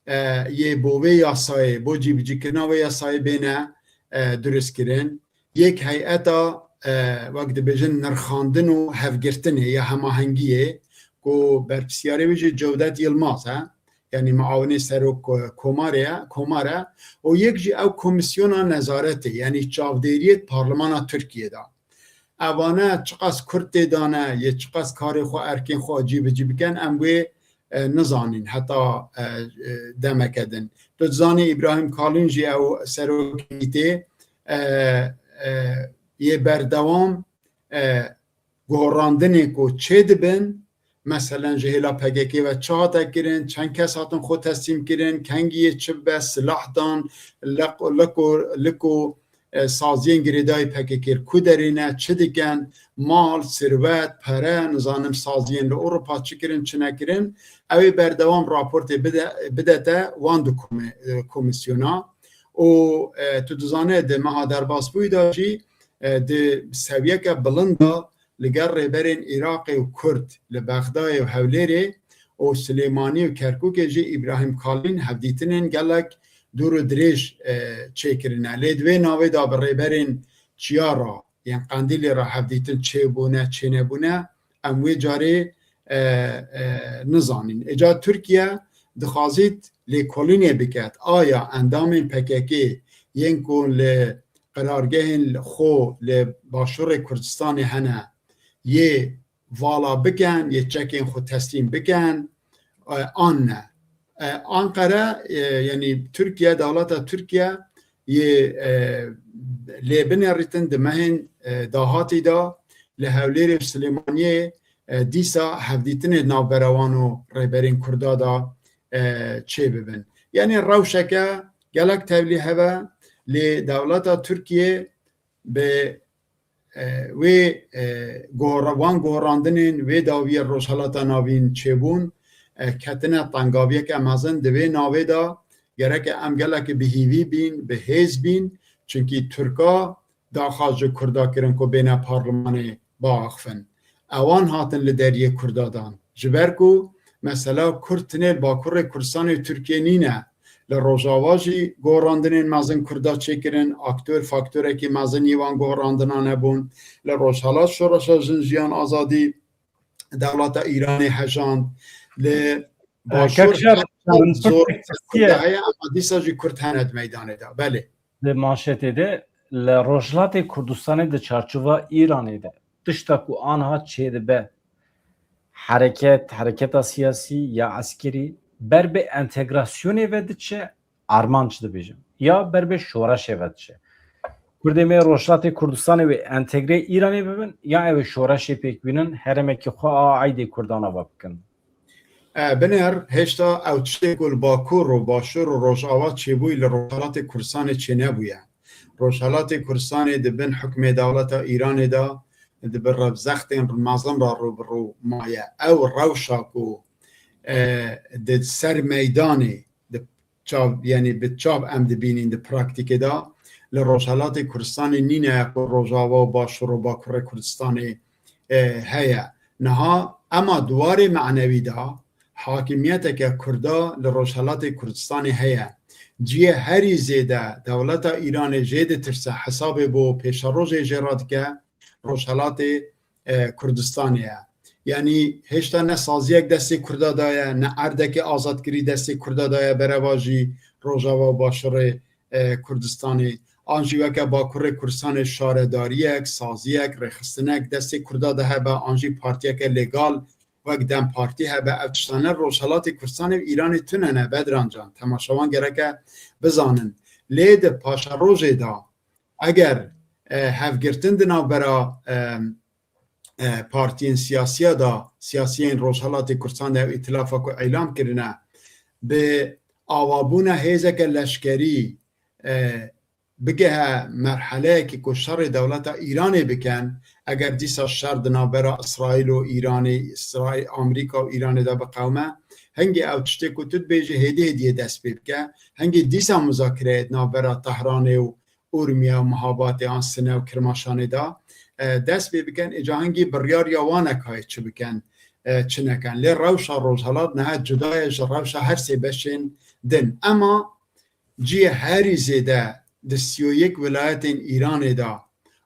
e, yê bo vê yasayê, bo cîbicîkirina vê yasayê bêne, e, duristkirin. Yek heyeta, e, wek dibêjin nirxandin û hevgirtinê ya hemahengiyê ku berpirsiyarê wî jî Cewdet Yilmaz e, yanî muawinê serok ko-, komarê ye, komar e, û yek jî ew komîsyona nezaretê, yanî çavdêriyê parlemana Tirkiyê de. Evane çiqas Kurd tê dane, yê çiqas karê xwe, erkên xwe cî bi cî bikin, em wê, e, nizanîn heta, e, e, demeke din. Tu dizanî Îbrahîm Kalîn jî ew serokê mîtê, e, e, yê berdewam, e, guhorandinê ku çêdibin, meselen ji hêla P K K ve çi hate kirin, çend kes hatin xwe teslîm kirin, kengî yê çi bibe, silah dan, liko, liko, liko, e, saziyên girêdayî P K K li ku derê ne, çi dikin, mal, sirwet, pere, nizanim saziyên li Ewropa çi kirin, çi nekirin, ew ê berdewam raportê bide, bidete wan du komê-, e, komîsyona. Û, e, tu dizane di meha derbasbûyî de jî, e, di sewiyeke bilind de li gel rêberên Iraqê û Kurd li Bexdayê û Hewlêrê û Silêmanî û Kerkûkê jî Îbrahîm Kalîn hevdîtinên gelek dûr û dirêj, e, çêkirine. Lê di vê navê de bi rêberên Çiya re, yên Qendîlê re hevdîtin çêbûne, çênebûne, em wê carê, e, e, nizanîn. Îca Tirkiye dixwazît lêkolînê biket. Aya endamên P K K yên ku li qirargehên xwe li Başûrê Kurdistanê hene, yê vala bikin, yê çekên xwe teslîm bikin, e, an ne. E, Ankara, e, yanî Tirkiye, dewleta Tirkiye yê, e, lê binêrîtin di mehên, e, dahatî de li Hewlêrê û Silêmaniyê, e, dîsa hevdîtinê navbera wan û rêberên Kurda de, e, çêbibin. Yanî rewşeke gelek tevlî hebe, lê dewleta Tirkiye bi, e, wê, e, gohra-, wan gohrandinên wê dawiyê Rojhelata Navîn çêbûn, e, ketine tengaviyeke mezin. Di vê navê de gereke em gelekî bi hîvî bîn, bi hêz bîn, çunkî Tirka daxwaz ji Kurda kirin ku bêne parlimanê biaxifin. Ewan hatin li deriyê Kurda dan. Ji ber ku mesela Kurd tinê li Bakurê Kurdistanê û Tirkiyê nîne. Li Rojava jî gorandinên mezin Kurda çêkirin, aktor faktorekî mezin yê wan gorandinan hebûn. Li Rojhelat Şoreşa Jin Jiyan Azadî dewleta Îranê hejand. Li Başûr Kekşer, her min zor pirtek Kurda heye, ama dîsa jî Kurd hene di meydanê de. Belê. Di manşetê de, li Rojhilatê Kurdistanê di çarçova Îranê de tişta ku aniha çêdibe, hereket, hereketa siyasî ya eskerî ber bi entegrasyonê ve diçe, armanc dibêjim, ya ber bi şoreşê ve diçe. Kurdê me Rojhilatê Kurdistanê wê entegrê Îranê bibin, ya ew ê şoreşê pêk bînin, herêmekî xwe a eydê Kurdan ava bikin. E, binêr, hêşta ew tiştê ku li Bakur û Başûr û Rojava çêbûyî li Rojhelatê Kurdistanê çênebûye. Rojhelatê Kurdistanê di bin hukmê dewleta Îranê de di bi revzextên mezin re rû bi rû maye. Ew rewşa ku, e, di ser meydanê, di çav, yanî bi çav em dibînîn di praktîkê de, li Rojhelatê Kurdistanê nîne ku Rojava û Başûr û Bakurê Kurdistanê, e, heye. Niha ema di warê manewî de hakimiyeteke Kurda li Rojhelatê Kurdistanê heye. Cihê herî zêde dewleta Îranê jê ditirse, hesabê bo pêşerojê jê re dike, Rojhelatê, e, Kurdistanê ye. Yanî hêşta ne saziyek destê Kurda de ye, ne erdekê azadkirî destê Kurda de ye, bereva jî Rojava û Başûrê, e, Kurdistanê. An jî weke Bakurê Kurdistanê şaredariyek, saziyek, rêxistinek destê Kurda de hebe, an jî partiyeke legal wek DEM Partî hebe. Ev tiştane Rojhelatê Kurdistanê û Îranê tune ne, Bedran Can. Temaşevan gereke bizanin. Lê di paşerojê de eger, e, hevgirtin di navbera, e, e, partiyên siyasiya de, siyasiyên Rojhelatê Kurdistanê de ew îtilafa ku îlan kirine, bi avabûna hêzeke leşkerî, e, bigehe merheleyekê ku şerê dewleta Îranê bikin, eger dîsa şer di navbera Îsraîl û Îranê, Îsraîl, Amerîka û Îranê de biqewime, hingê ew tiştê ku tu dibêjî hêdî hêdî yê dest pê bike, hingê dîsa muzakireyê di navbera Tehranê û Urmiye û Mihabatê an Sine û Kirmaşanê de, e, dest pê bikin, ê cahingî biryar ya wan e ka yê çi bikin, e, çi nekin. Lê rewşa Rojhelat niha cuda ye ji rewşa her sê beşên din. Ema cihê herî zêde di sî û yek wilayetên Îranê de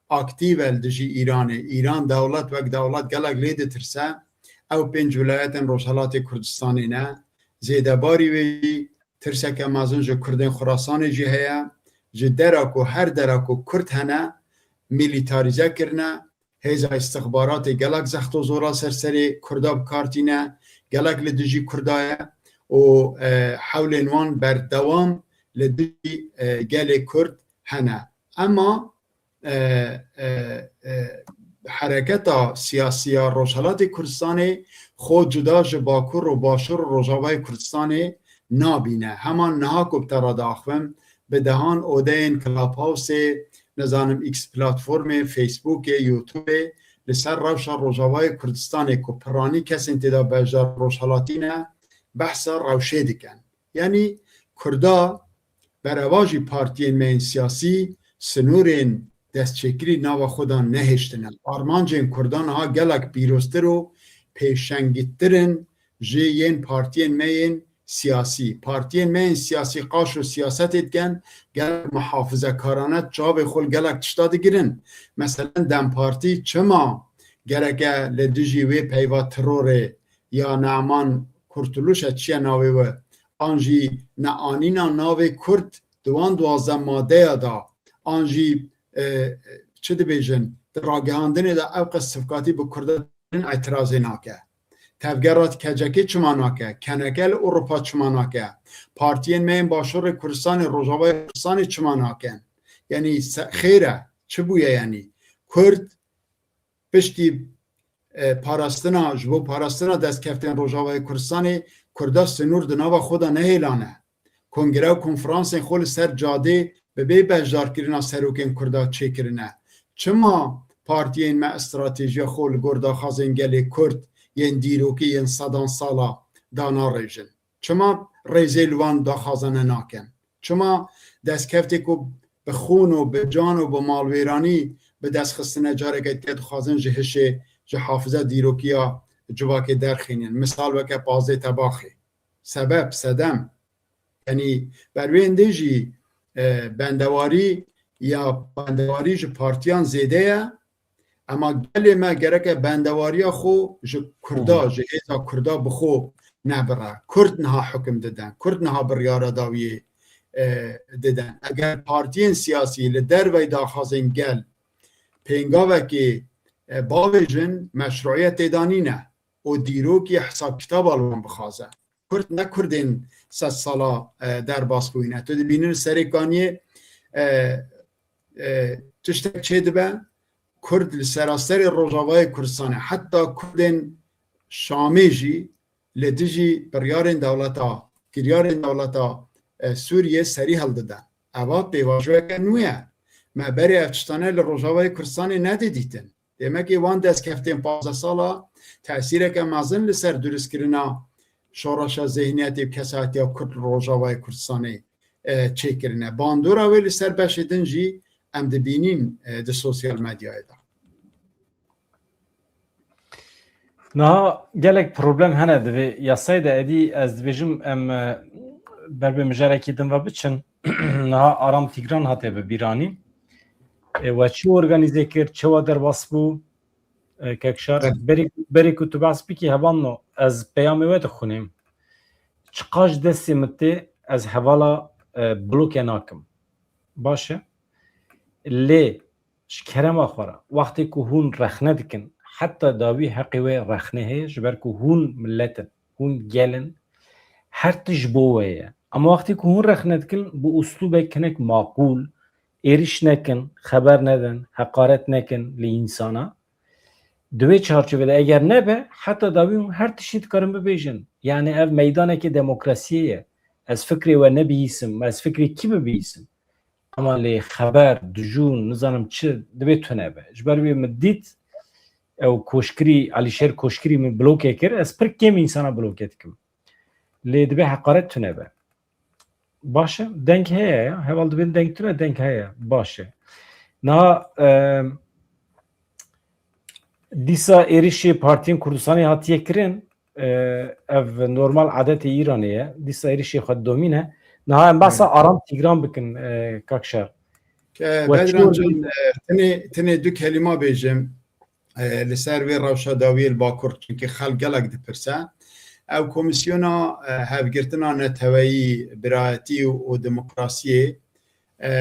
aktîf e li dijî Îranê. Îran dewlet wek dewlet gelek lê ditirse, ew pênc wilayetên Rojhelatê Kurdistanê ne. Zêdebarî wê jî tirseke mezin ji Kurdên Xurasanê jî heye. Ji dera ku, her dera ku Kurd hene, milîtarîze kirine. Hêza îstixbaratê gelek zext û zora ser serê Kurda bi kar tîne, gelek li dijî Kurda ye û, e, hewlên wan berdewam li dijî, e, gelê Kurd hene. Ema e, e, e, hereketa siyasî ya Rojhelatê Kurdistanê xwe cuda ji Bakur û Başûr û Rojavayê Kurdistanê nabîne. Heman niha ku bi te re diaxivim, bi dehan odeyên Clubhouseê, nizanim X platformê, Facebookê, YouTubeê li ser rewşa Rojavayê Kurdistanê ku piranî kesên tê de beşdar rojhelatî ne, behsa rewşê dikin. Yanî Kurda berevajî partiyên me yên siyasî sinûrên destçêkirî nava xwe de nehêştine. Armancên Kurdan niha gelek pîroztir û pêşengîtir in ji yên partiyên me yên siyasî. Partiyên me yên siyasî qaşo siyasetê dikin, gelek muhafizekarane çavê xwe li gelek tişta digirin. Meselen DEM Partî çima gereke li dijî wê peyva terorê ya Ne'man Kurtuluş e, çi ye navê wê, an jî neanîna navê Kurd di wan duwazdeh madeya de, an jî, e, çi dibêjin, di ragihandinê de ew qas sivkatî bi Kurda dibêjin, îtirazê nake. Tevgera K C K çima nake? K N K li Ewropa çima nake? Partiyên me yên Başûrê Kurdistanê, Rojavayê Kurdistanê çima nakin? Yanî se-, xêr e, çi bûye yanî? Kurd piştî, e, parastina, ji bo parastina destkeftên Rojavayê Kurdistanê, Kurda sinûr di nava xwe de nehêlane. Kongre û konferansên xwe li ser cadê bi bê beşdarkirina serokên Kurda çêkirine. Çima partiyên me stratejiya xwe li gor daxwazên gelê Kurd yên dîrokî yên sedan sala danarêjin? Çima rêzê li wan daxwazane nakin? Çima destkeftê ku bi xûn û bi can û bi malwêranî bi dest xistine, careke dike dixwazin ji hişê, ji hafiza dîrokiya civakê derxînin? Misal weke pazdeh Tebaxê. Sebeb, sedem. Yanî ber wê hindê jî, e, bendewarî ya bendewarî ji partiyan zêde ye. Ema gelê me gereke bendewariya xwe ji Kurda, Hı. ji hêza Kurda bi xwe nebire. Kurd niha hukim didin. Kurd niha biryara dawiyê, e, didin. Eger partiyên siyasî li dervey daxwazên gel pêngavekê, e, bavêjin, meşruiyetê de nîne û dîrokî hesab kitaba li wan bixwaze. Kurd ne Kurdên sed sala, e, derbas bûyîne. Tu dibînî li Serê Kaniyê, e, e, tiştek çêdibe, Kurd li seraserê Rojavayê Kurdistanê, heta Kurdên Şamê jî li dijî biryarên dewleta, kiryarên dewleta, e, Sûriyê serî hildide. Eva pêvajoyeke nû ye. Me berê ev tiştane li Rojavayê Kurdistanê nedidîtin. Demekê wan destkeftên pazdeh sala tesîreke mezin li ser durustkirina şoreşa zihniyetê û kesayetiya Kurd li Rojavayê Kurdistanê, e, çêkirine. Bandora wê li ser beşê din jî em dibînîn, e, di sosyal medyayê de. Niha gelek problem hene di vê yasayê de, êdî ez dibêjim em, e, ber bi mijarekî din ve biçin. Niha Aram Tîgran hate bi bîranî. E, we çi organîze kir, çawa derbas bû? E, Kekşar, Evet. berê, berê ku tu behs bikî hevalno, ez peyamê we dixwînim. Çiqas ji destê min tê, ez hevala, e, bloke nakim. Baş e. Lê ji kerema xwe re, wextê ku hûn rexne dikin, heta dawî heqê wê rexne heye, ji ber ku hûn milet in, hûn gel in, her tişt ji bo we ye. Ama wextê ku hûn rexne dikin, bi uslûbek hinek maqûl, êrîş nekin, xeber nedin, heqaret nekin li însana. Di wê çarçovê de eger nebe, heta dawî hûn her tiştî dikarin bibêjin. Yani ev meydanekê demokrasiyê ye. Ez fikrê we nebihîsim, ez fikrê kî bibihîsim? Ama lê xeber, dijûn, nizanim çi, divê tune be. Ji ber wê min dît, ew Koşkirî, Alîşêr Koşkirî min bloke kir, ez pir kêm însana bloke dikim. Lê divê heqaret tune be. Baş e, deng heye ya. Heval dibên deng tune, deng heye. Baş e. Niha, e, dîsa êrişê Partiyên Kurdistanê hatiye kirin, e, ev normal adetê Îranê ye. Dîsa êrişê xwe didomîne. Niha em behsa Evet. Aram Tîgran bikin, e, Kak Şer. Ke We çi Bedran can, e, tenê, tenê du kelîma bêjim, e, li ser wê rewşa dawiyê li Bakur, çunkî xelk gelek dipirse. Ew komîsyona, e, hevgirtina neteweyî, birayetî û demokrasiyê, e,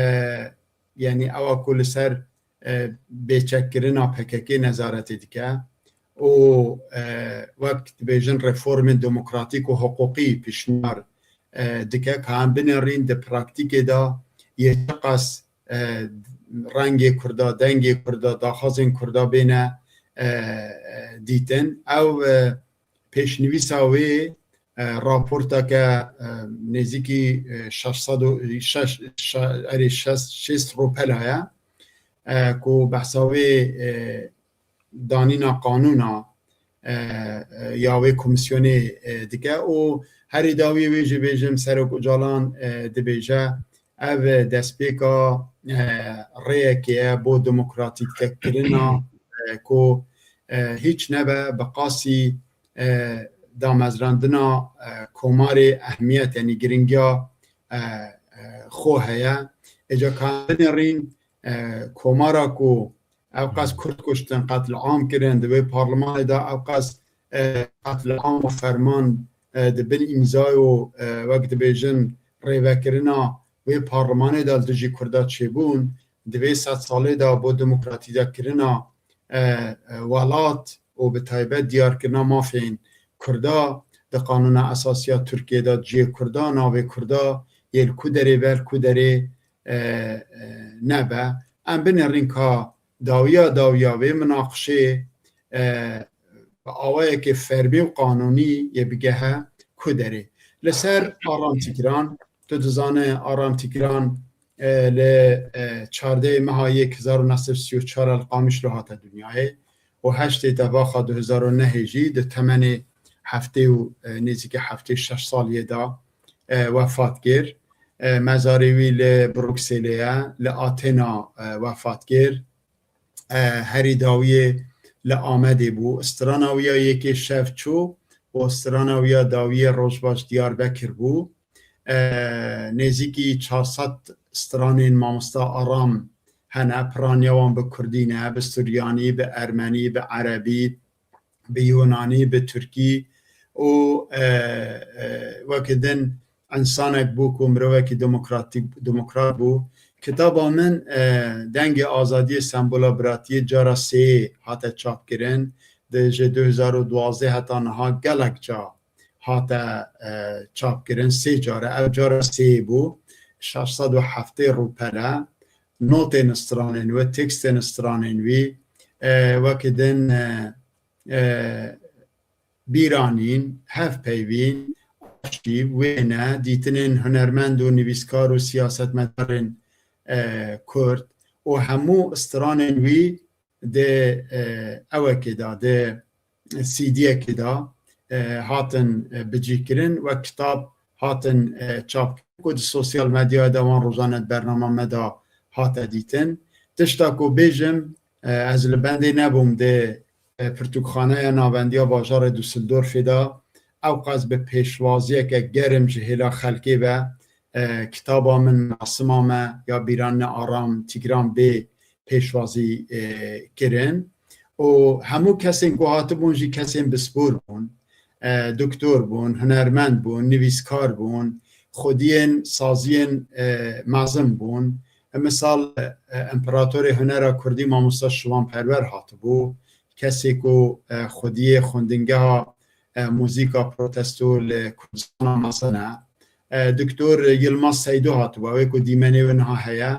yanî ewa ku li ser, e, bêçekkirina P K K nezaretê dike û, e, wek dibêjin reformên demokratîk û hiqûqî pêşniyar, e, dike, ka em binêrîn di praktîkê de yê çiqas, e, rengê Kurda, dengê Kurda, daxwazên Kurda bêne, e, e, dîtin. Ew, e, pêşnivîsa wê, e, raporteke, e, nêzîkî, e, şeş sed û şeş, şe-, erê şeş, şêst rûpela ye, e, ku behsa wê, e, danîna qanûna, e, e, ya wê komîsyonê, e, dike û herî dawî wê jî bêjim, Serok Ocalan, e, dibêje, ev destpêka, e, rêyekê ye bo demokratîkkirina, e, ku, e, hîç nebe bi qasî, e, damezrandina, e, komarê ehmiyet, yanî giringiya, e, e, xwe heye. Êca ka em binêrîn, e, komara ku ew qas Kurd kuştin, qetliam kirin, di wê parlemanê de ew qas, e, qetliam û ferman, e, di bin îmzay û, e, wek dibêjin rêvekirina wê parlemanê de li dijî Kurda çêbûn, di vê sedsalê de bo demokratîzekirina, e, e, welat û bi taybet diyarkirina mafên Kurda di Qanûna Esasî ya Tirkiyê de cihê Kurda, navê Kurda yê li ku derê be, li ku derê, e, e, nebe. Em binêrîn ka dawiya dawiya vê minaqişê, e, bi awayekê fermî û qanûnî yê bigehe ku derê. Li ser Aram Tîgran, tu dizane Aram Tîgran, e, li, e, çardehê meha yek hezar û neh sed û sî û çar li Qamişlo hate dinyayê û heştê tevaxa du hezar û nehê jî di temenê heftê û, e, nêzîkî heftê şeş saliyê de, e, wefat kir. E, mezarê wî li Brukselê ye, li Atena, e, wefat kir. E, herî dawiyê li Amedê bû. Strana wî ya yekê şev çû û strana wî ya dawiyê rojbaş Diyarbekir bû. E, nêzîkî çar sed stranên mamosta Aram hene, piraniya wan bi kurdî ne, bi suryanî, bi ermenî, bi erebî, bi yunanî, bi tirkî û, e, e, weke din însanek bû ku mirovekî demokratîk, demokrat bû. Kitaba min, e, Dengê Azadiyê Sembola Biratiyê cara sêyê hate çapkirin. Di, ji du hezar û duwazdeh heta niha gelek ca hate, e, çapkirin. Sê care, ev cara sêyê bû. Şeş sed û heftê rûpele, notên stranên wî, tekstên stranên wî, e, weke din, e, e, bîranîn, hevpeyvîn, arşîv, wêne, dîtinên hunermend û nivîskar û siyasetmedarên, e, Kurd û hemû stranên wî di, e, ewekê de, di C D'yekê de, e, hatin, e, bicîkirin, wek kitab hatin, e, çapkirin ku di sosyal medyaya de wan rojane di bernama me de hate dîtin. Tişta ku bêjim, e, ez li bendê nebûm di, e, pirtûkxaneya navendiya bajarê Düsseldorfê de ew qas bi pêşwaziyeke germ ji hêla xelkê ve, e, kitaba min, merasima me ya bîranîna Aram Tîgran bê pêşwazî, e, kirin. Û hemû kesên ku hatibûn jî kesên bispor bûn. E, doktor bûn, hunermend bûn, nivîskar bûn, xwediyên saziyên, e, mezin bûn. Misal, e, împeratorê hunera kurdî mamosta Şivan Perwer hatibû. Kesê ku, e, xwediyê xwendingeha, e, muzîka protesto li Kurdistana mezin e. E, Doktor Yilmaz Seydo hatibû, ew ê ku dîmenê wê niha heye.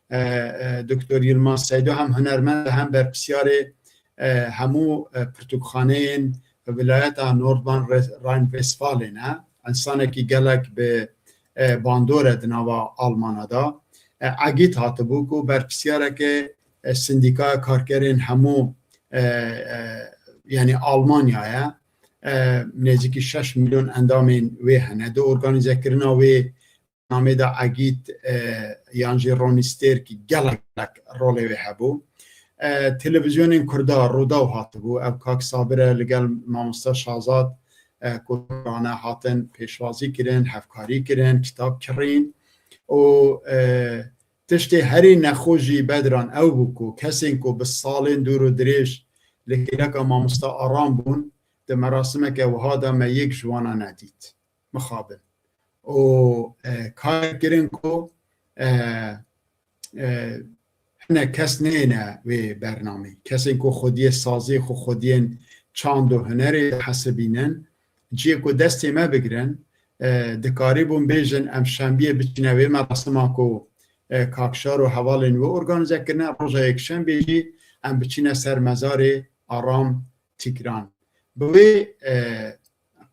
E, e, Doktor Yilmaz Seydo hem hunermend e, hem berpirsiyarê, e, hemû, e, pirtûkxaneyên vilayeta Nordrhein-Westfalê ne. Însanekî gelek bi, e, bandor e di nava Almana de. E, Egîd hatibû ku berpirsiyareke, e, sindîkaya karkerên hemû, e, e, yanî Almanya ye. E, nêzîkî şeş milyon endamên wê hene. Di organîzekirina wê namê de Egîd, e, yan jî Ronî Stêrkî gelek, gelek rolê wê hebû. E, televîzyonên Kurda, Rûdaw hatibû, ev kak Sabir e, li gel mamosta Şazad, e, ku rane hatin pêşwazî kirin, hevkarî kirin, kitab kirîn. Û, e, tiştê herî nexweş jî Bedran ew bû ku kesên ku bi salên dûr û dirêj li kêleka mamosta Aram bûn, di merasimeke wiha de me yek ji wana nedît. Mixabin. Û, e, kar kirin ku, e, e, hinek kes neyne wê bernameyê. Kesên ku xwediyê saziyê xwe, xwediyên çand û hunerê dihesibînin, cihê ku destê me bigirin, e, dikarîbûn bêjin, em şembiyê biçîne wê merasima ku, e, Kakşar û hevalên wê organîze kirine, roja yekşembê jî em biçîne ser mezarê Aram Tîgran. Bi wê, e,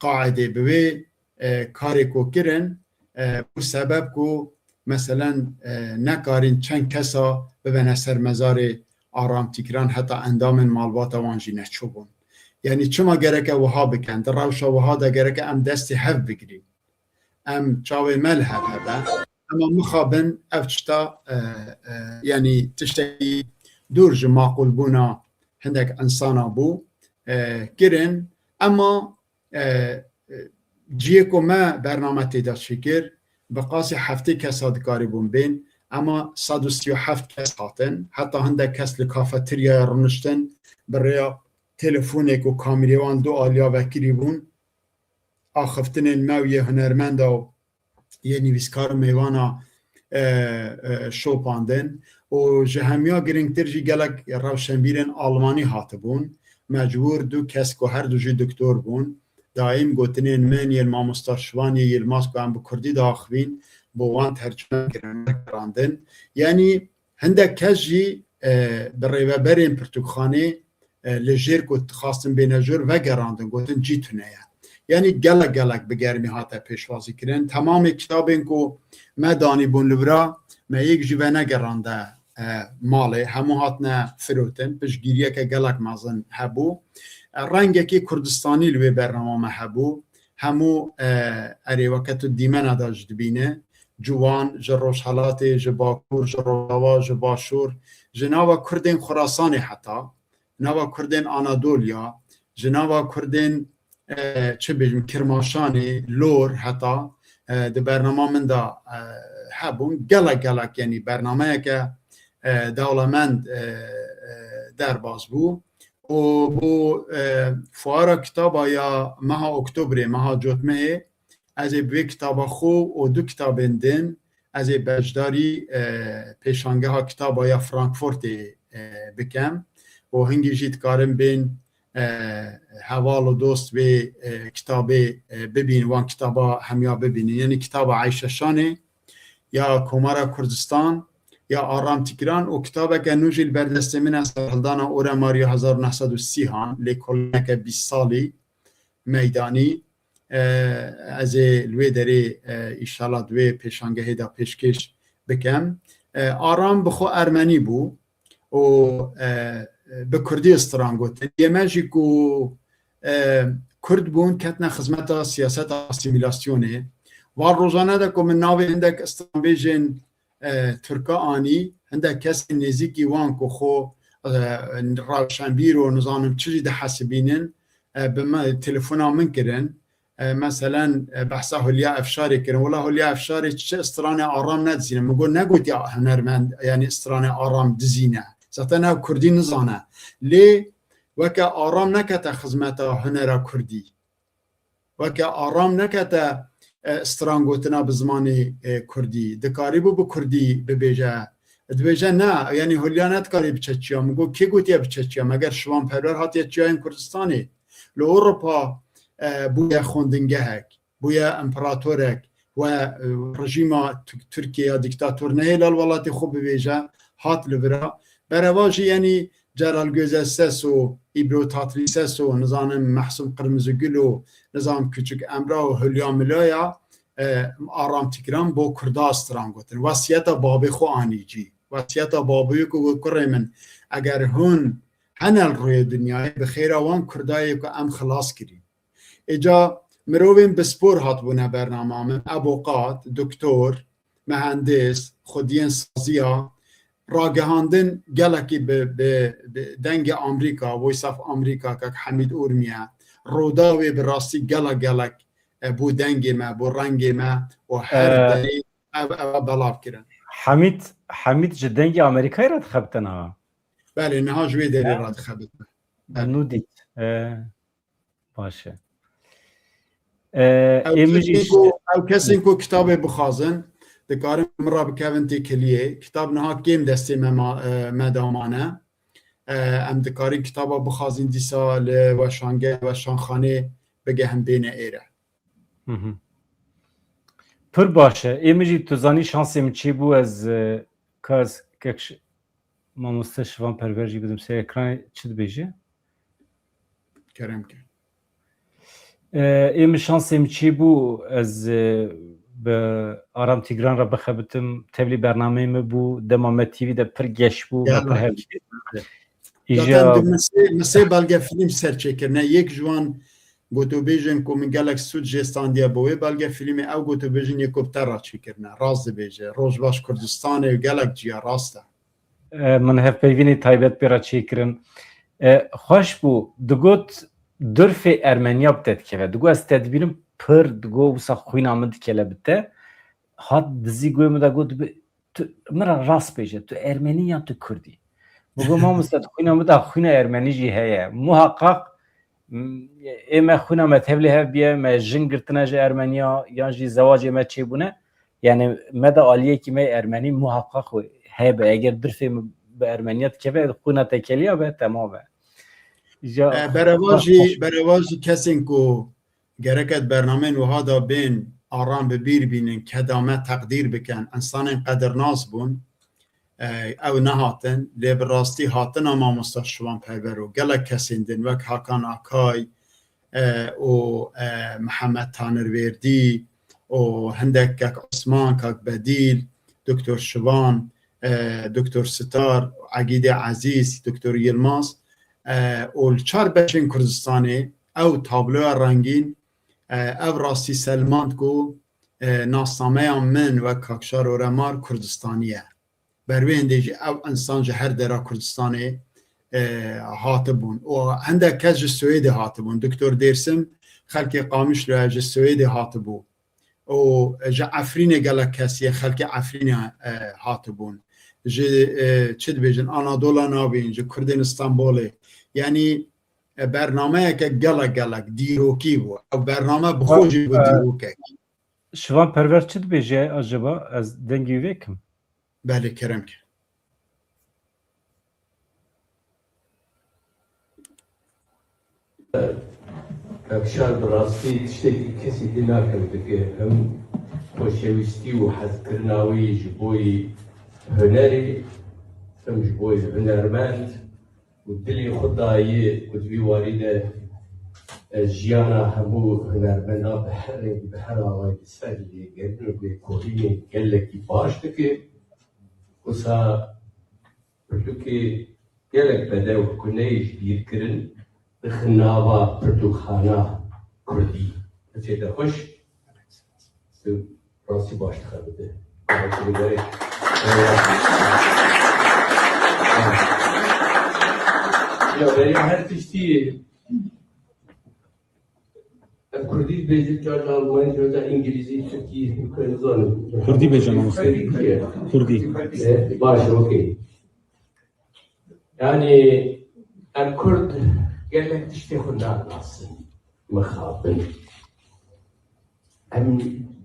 qaedê, bi wê, e, karê ku kirin, e, bû sebeb ku, meselen, e, nekarîn çend kesa bibene ser mezarê Aram Tîgran, heta endamên malbata wan jî neçûbûn. Yanî çima gereke wiha bikin? Di rewşa wiha de gereke em destê hev bigirîn. Em çavê me li hev hebe. Ema mixabin ev tişta, e, e, yanî tiştekî dûr ji maqûlbûna hindek insana bû, e, kirin. Ema e, e, ciyê ku me bername tê de çêkir, bi qasî heftê kesa dikarîbûn bên, ema sed û sî û heft kes hatin. Heta hindek kes li kafeteryaya rûniştin, bi rêya telefonê ku kamîrê wan du aliya vekirî bûn, axiftinên me û yê hunermenda û yê nivîskar û mêvana, e, e, şopandin û ji hemiya girîngtir jî gelek rewşenbîrên Almanî hatibûn. Mecbûr du kes ku her du jî doktor bûn, daîm gotinên min yên mamosta Şivan yê Yilmaz ku em bi kurdî diaxivîn, bo wan tercume kirin, vegerandin. Yanî hindek kes jî, e, bi rêveberên pirtûkxanê, e, li jêr ku dixwastin bêne jor vegerandin, gotin cî tune ye. Yanî gelek gelek bi germî hate pêşwazî kirin. Temamê kitabên ku me danîbûn li vira, me yek jî venegerande, e, malê. Hemû hatine firotin. Piştgiriyeke gelek mezin hebû. E, rengekî Kurdistanî li wê bernama me hebû. Hemû, e, erê weke tu dîmena de jî dibîne. Ciwan ji Rojhelatê, ji Bakur, ji Rojava, ji Başûr, ji nava Kurdên Xurasanê heta nava Kurdên Anadoliya, ji nava Kurdên, e, çi bêjim, Kirmaşanê, Lor heta, e, di bernama min de, e, hebûn. Gelek gelek, yanî bernameyeke, e, dewlemend, e, e, derbas bû. Û bo, e, fuara kitaba ya meha Oktobrê, meha cotmehê, ez ê bi vê kitaba xwe û du kitabên din ez ê beşdarî, e, pêşangeha kitaba ya Frankfurtê, e, bikem û hingî jî dikarin bên, e, heval û dost vê, e, kitabê, e, bibîn, wan kitaba hemiya bibînin. Yanî kitaba Eyşe Şanê ya Komara Kurdistan ya Aram Tikran û kitabeke nû jî li ber destê min e, serhildana Oremar ya hezar û neh sed û sî han, lêkolîneke bîst salî meydanî. E, ez ê li wê derê, e, îşallah di wê pêşangehê de pêşkêş bikem. E, Aram bi xwe Ermenî bû û, e, bi Kurdî stran gotin. Yê me jî ku, e, Kurd bûn, ketine xizmeta siyaseta asîmîlasyonê. Van rojane de ku min navê hindek stranbêjên, e, Tirka anî, hindek kesên nêzîkî wan ku xwe, e, rewşenbîr û nizanim çi jî dihesibînin, e, bi me, telefona min kirin. E, meselen, e, behsa Hülya Efşarê kirin. Wela Hülya Efşarê çi stranê Aram nedizîne. Min got, negotiya hunermend, yanî stranê Aram dizîne. Zaten ew Kurdî nizane. Lê weke Aram nekete xizmeta hunera Kurdî. Weke Aram nekete, e, strangotina bi zimanê, e, Kurdî. Dikarîbû bi Kurdî bibêje. Dibêje ne, yanî Hülya ne dikarî biçe çiya. Min got, kê gotiye biçe çiya? Meger Şivan Perwer hatiye çiyayên Kurdistanê? Li Ewropa, e, bûye xwendingehek, bûye împeratorek we, e, rejîma Tu-, Tirkiye ya dîktator nehêla li welatê xwe bibêje, hat li vira. Bereva jî, yanî Celal Gözel Ses û Îbro Tatlises û nizanim Mehsûm Qirmizigul û nizanim Küçük Emrah û Hülya Milaya, e, Aram Tikran bo Kurda stran gotin. Wesiyeta babê xwe anî cî. Wesiyeta babê ku got, kurê min, eger hûn hene li rûyê dinyayê, bi xêra wan Kurda yê ku em xilas kirîn. Îca mirovên bispor hatbûne bernama min, eboqat, doktor, mehendis, xwediyên saziya, ragihandin gelekî bi, bi, bi dengê Amerîka, Voice of America, kak Hemîd Urmiye, Rûdawê bi rastî gelek gelek, e, bû dengê me, bû rengê me û her E, derê ev, ev belav kirin. Hemîd, Hemîd ji Dengê Amerîkayê re dixebite niha? Belê, niha ji wê derê Ya. re dixebite. Belê. Nû dît. E, Baş e. E, Ew ê min jî kesên ku, ew kesên ku kitabê bixwazin, dikarin min re bikevin têkiliyê. Kitab niha kêm destê me ma-, e, me de mane. E, em dikarin kitaba bixwazin dîsa li weşange-, weşanxanê bigehin bêne êre. Hı hı. Pir baş e. Ê min jî tu zanî şansê min çêbû ez, e, ka ez kek ş-, Mamoste Şivan Perwer jî bidim ser ekranê çi dibêje? Kerem ke. E, ê min şansê min çêbû ez, e, bi Aram Tîgran re bixebitim. Tevlî bernameyê min bû. Dema me T V de pir geş bû, me pir hev dikir. Zaten Îja di min sê, min sê belgefîlm ser çêkirine. Yek ji wan gotûbêjên ku min gelek sûd jê standiye bo wê belgefîlmê, ew gotûbêjên yê ku bi te re çêkirine. Rast dibêje. Rojbaş Kurdistanê û gelek ciya rast e. E, min hevpeyvînê taybet pê re çêkirin. E, xweş bû. Digot, durfê Ermeniya bi te dikeve. Digo ez te dibînim pir, digo wisa xwîna min dikele bi te. Hat dizî guhê min de got, "Bi-, tu, min re rast bêje, tu Ermenî yan tu Kurd î?" Min got, "Mamoste, di xwîna min de xwîna Ermenî jî heye. Muhaqqaq, m, ê me xwîna me tevlî hev biye, me jin girtine ji Ermeniya, yan jî zewacê me çêbûne. Yani me de aliyekî me Ermenî muhaqqaq hebe. Eger dirfê min bi Ermeniya dikeve, xwîna tekeliya be, temam be." Ja, E, berevajî, berevajî kesên ku gerek e di bernameyên wiha de bên, aram bi bîr bînin, keda me teqdîr bikin, insanên qedirnas bûn, e, ew nehatin, lê bi rastî hatina mamosta Şivan Perwer û gelek kesên din wek Hakan Akay, e, û, e, Mihemed Tanirvêrdî û hindek kak Osman, kak Bedîl, Doktor Şivan, e, Doktor Sitar, Egîdê Ezîz, Doktor Yilmaz, e, û li çar beşên Kurdistanê ew tabloya rengîn, e, ev rastî selmand ku, e, nasnameya min wek Kak Şaro Remar Kurdistanî ye. Ber wê hindê jî ev insan ji her dera Kurdistanê, e, hatibûn. Û hindek kes ji Swêdê hatibûn. Doktor Dêrsim xelkê Qamişlo ye, ji Swêdê hatibû. Û ji Efrînê gelek kes yê xelkê Efrînê, e, hatibûn. Ji, e, çi dibêjin, Anadola Navîn, ji Kurdên Stenbolê. Yanî, e, bernameyeke gelek gelek dîrokî bû. Ew bername bi xwe jî bû, e, dîrokek. Şivan Perwer çi dibêje acaba? Ez dengê wî vêkim. Belê, kerem ke. Kevşar bi rastî tiştekî kesî dî nakewtike. Him xweşewîstî û hezkirina wî ji bo yî hunerê, him ji bo yî hunermend û dilê xwe dayê ku di vî warî de, e, jiyana hemû hunermendan bi her rengî, bi her awayî li ser lêgerîn û lêkolînê gelekî baş dike. Wisa pirtûkê gelek bedew ku neyê ji bîr kirin, dixin nava pirtûkxana kurdî. Piçê te xweş. Tu rastî baş dixebite. Ya, berê her tiştî Em kurdî dibêjin, carca almanî, carca îngilîzî, tirkî, hûn nizanin. Kurdî bêje, mamoste. Kurdî. E, baş e, okey. Yani, em kurd gelek tiştê xwe nanasin, mixabin. Em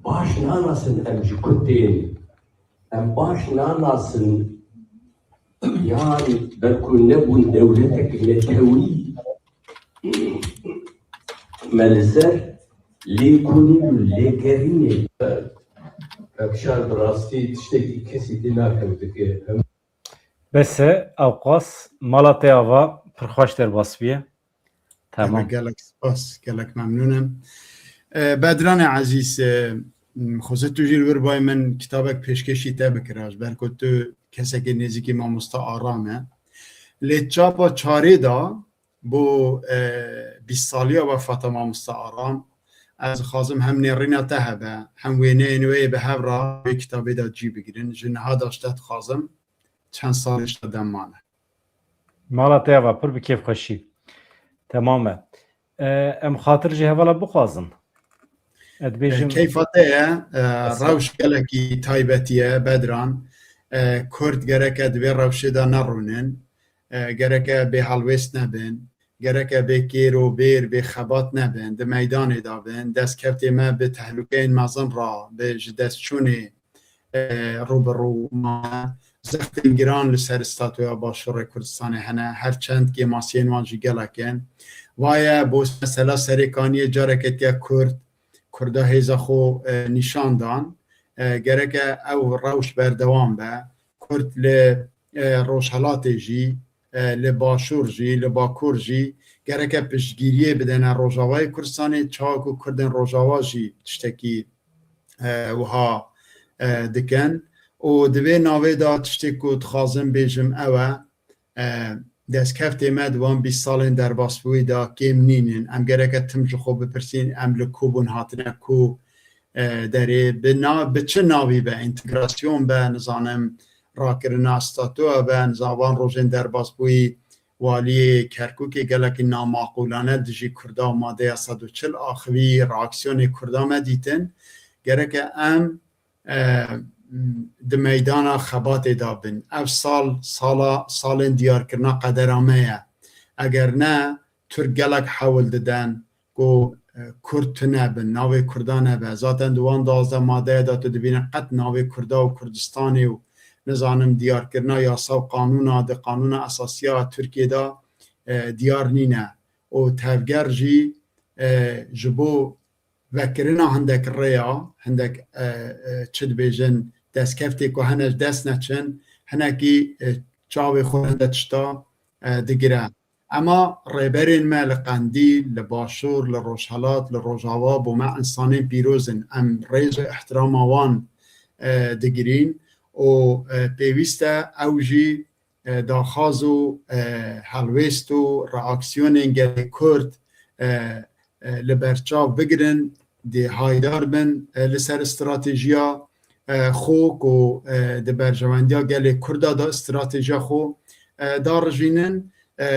baş nanasin em ji ku tên. Em baş nanasin, yan belku nebûn dewletek netewî me li ser lêkolîn û lêgerînê. Kevşar bi rastî tiştekî kesî dî nakewtike. Bes e, ewqas mala te ava pir xweş derbas bûye. Tamam. Gelek, gelek spas, gelek memnûn im. E, Bedranê ezîz, e, m, xwezî tu jî li wir bayê min kitabek pêşkêşî te bikira, ji ber ku tu kesekî nêzîkî mamosta Aram e. Lê çapa çarê de bo, e, bîst saliya wefata mamosta Aram, ez dixwazim hem nêrîna te hebe, hem wêneyên wê yê bi hev re wê kitabê de cî bigirin. Ji niha de ji te dixwazim çend salê ji te dem mane. Mala te ava pir bi kêfxweşî. Temam e. E, em xatir ji hevala bixwazin. Ez dibêjim. E, keyfa te ye, e, rewş gelekî taybetî ye, Bedran. E, Kurd gereke di vê rewşê de nerûnin. E, gereke bêhelwêst nebin. Gereke bê kêr û bêr, bê xebat nebin. Di meydanê de bin. Destkevtê me bi tehlûkeyên mezin re, bi ji destçûnê e, rû bi rû mane. Zextên giran li ser statûya Başûrê Kurdistanê hene, her çend kêmasiyên wan jî gelek in. Vaye bo mesela Serêkaniyê careke diye Kurd, Kurda hêza xwe, e, nîşan dan. E, gereke ew rewş berdewam be. Kurd li, e, Rojhelatê jî, e, li Başûr jî, li Bakur jî gereke piştgiriyê bidene Rojavayê Kurdistanê, çawa ku Kurdên Rojava jî tiştekî, e, wiha, e, dikin. Û di vê navê de tiştê ku dixwazim bêjim ew e, e, destkevtê me di wan bîst salên derbasbûyî de kêm nînin. Em gereke tim ji xwe bipirsîn, em li ku bûn hatine ku, e, derê, bi na-, bi çi navî be, întegrasyon be, nizanim, rakirina statûa be, nizanim van rojên derbasbûyî, waliyê Kerkûkê gelekî namaqûlane dijî Kurda û madeya sed û çil axivî, reaksiyonê Kurda me dîtin. Gereke em, e, di meydana xebatê de bin. Ev sal, sala, salên diyarkirina qedera me ye. Eger ne, Tirk gelek hewl diden ku, e, Kurd tune bin, navê Kurda nebe. Zaten di wan duwazdeh madeyê de tu dibîne qet navê Kurda û Kurdistanê û, nizanim, diyarkirina yasa û qanûna di qanûna esasiya Tirkiyê de, e, diyar nîne. Û tevger jî, e, ji bo vekirina hindek rêya, hindek, e, e, çi dibêjin, destkeftê ku hene ji dest neçin, hinekî, e, çavê xwe hinde tişta, e, digire. Ema rêberên me li Qendîl, li Başûr, li Rojhelat, li Rojava bo me însanên pîroz in. Em rêz û ihtirama wan, e, digirîn û, e, pêwîst e ew jî, e, daxwaz û, e, helwêst û reaksiyonên gelê Kurd, e, e, li ber çav bigirin, dê haydar bin, e, li ser stratejiya, e, xwe ku, e, di berjewendiya gelê Kurda de stratejiya xwe, e, darijînin. E,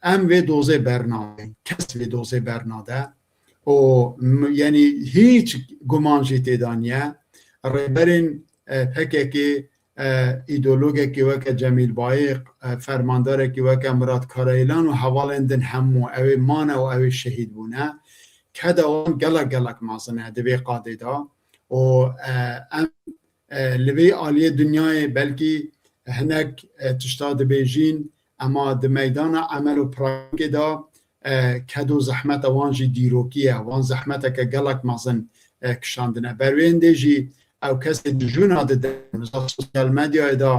em vê dozê bernadin. Kes vê dozê bernade. Û m-, yanî hîç guman jî tê de niye. Rêberên, e, P K K, e, îdeologekî weke Cemîl Bayik, e, fermandarekî weke Murat Karayilan û hevalên din hemû ew ê mane û ew ê şehîd bûne. Keda wan gelek gelek mezin e di vê qadê de. Û, e, em, e, li vê aliyê dinyayê belkî hinek, e, tişta dibêjîn, ema di meydana emel û pratikê de, e, ked û zehmeta wan jî dîrokî ye. Wan zehmeteke gelek mezin, e, kişandine. Ber wê hindê jî ew kesê dijûna dide, mesela sosyal medyayê de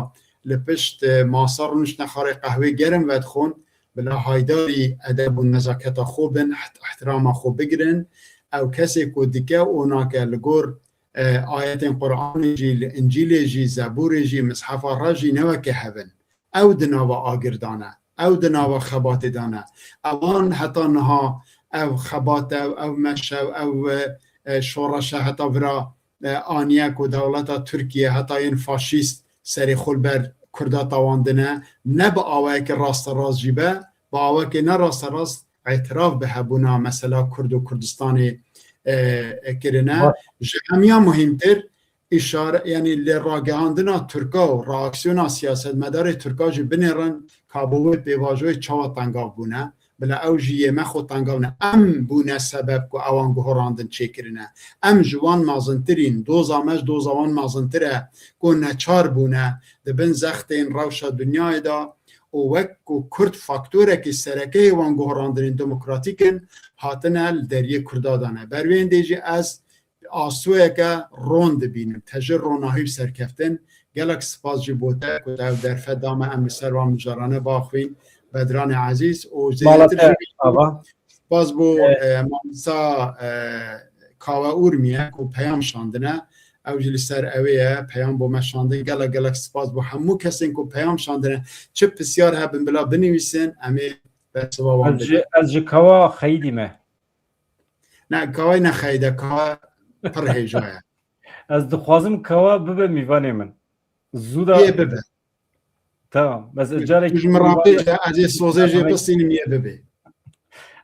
li pişt, e, masa rûniştine xarê qehwê gerim vedixwin, bila haydarî edeb û nezaketa xwe bin, iht-, ihtirama xwe bigirin. Ew kesê ku dike û nake li gor, e, ayetên Quranê jî, li Încîlê jî, Zebûrê jî, Mishefa re jî ne weke hev in. Ew di nava agir de ne, ew di nava xebatê de ne. Ewan heta niha ev xebat e, ev meşe, ew, e, şoreşe heta vira, e, aniye ku dewleta Tirkiye heta yên faşîst serê xwe li ber Kurda tawandine, ne bi awayekî rasterast jî be, bi awayekî ne rasterast îtiraf bi hebûna mesela Kurd û Kurdistanê, e, e, kirine. Baş. Ji hemiya muhîmtir, îşare, yanî lê ragihandina Tirka û reaksiyona siyasetmedarê Tirka jî binêrin ka bo wê pêvajoyê çawa tengav bûne. Bila ew jî yê me xwe tengav ne. Em bûne sebeb ku ewan guherandin çêkirine. Em ji wan mezintirîn, doza me ji doza wan mezintir e ku neçar bûne di bin zextên rewşa dinyayê de û wek ku Kurd faktorekî sereke yê wan guherandinên demokratîk in, hatine li deriyê Kurda de ne. Ber wê hindê jî ez asoyeke ron dibînim, tejir ronahî û serkeftin. Gelek spas jî bo te ku te ev derfet da me, em li ser wan mijarane baxwîn. Bedranê Ezîz û Mala zêdetir te, jî ava. Spas bo, Evet. e, Mamsa, e, Kawe Urmiye ku peyam şandine. Ew jî li ser ewê ye, peyam bo me şandin. Gelek gelek spas bo hemû kesên ku peyam şandine. Çi pisyar hebin bila binivîsin, em ê bersiva wan Ez ji, bidin. Ez ji Kawa xeyidî me. Ne, Kawa ne xeyde, Kawa pir hêja ye. Ez dixwazim Kawa bibe mîvanê min. Zû da Yê bibe. Tamam. Ez Tu, carek tu ji min re bêje, ez ê sozê jê bistînim, yê bibe.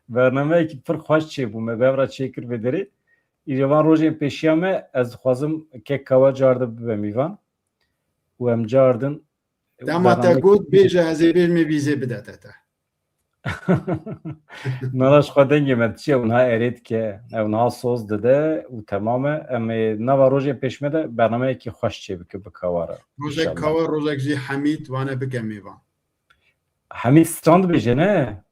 Bernameyekî pir xweş çêbû. Me bi hev re çêkir vê derê. Îro van rojên pêşiya me, ez dixwazim kek Kawa car de bibe mîvan. Û em car din Dema te bernameyek- got, bêje, ez ê bêjim, ê vîzê bide te te. Nana ji xwe dengê me diçe, ew niha erê dike, ew niha soz dide û temam e. Em ê nava rojên pêş me de bernameyekî xweş çêbike bi Kawa re. Rojek Kawa, rojek jî Hemîd, wane bike mêvan. Hemîd stran dibêje, ne?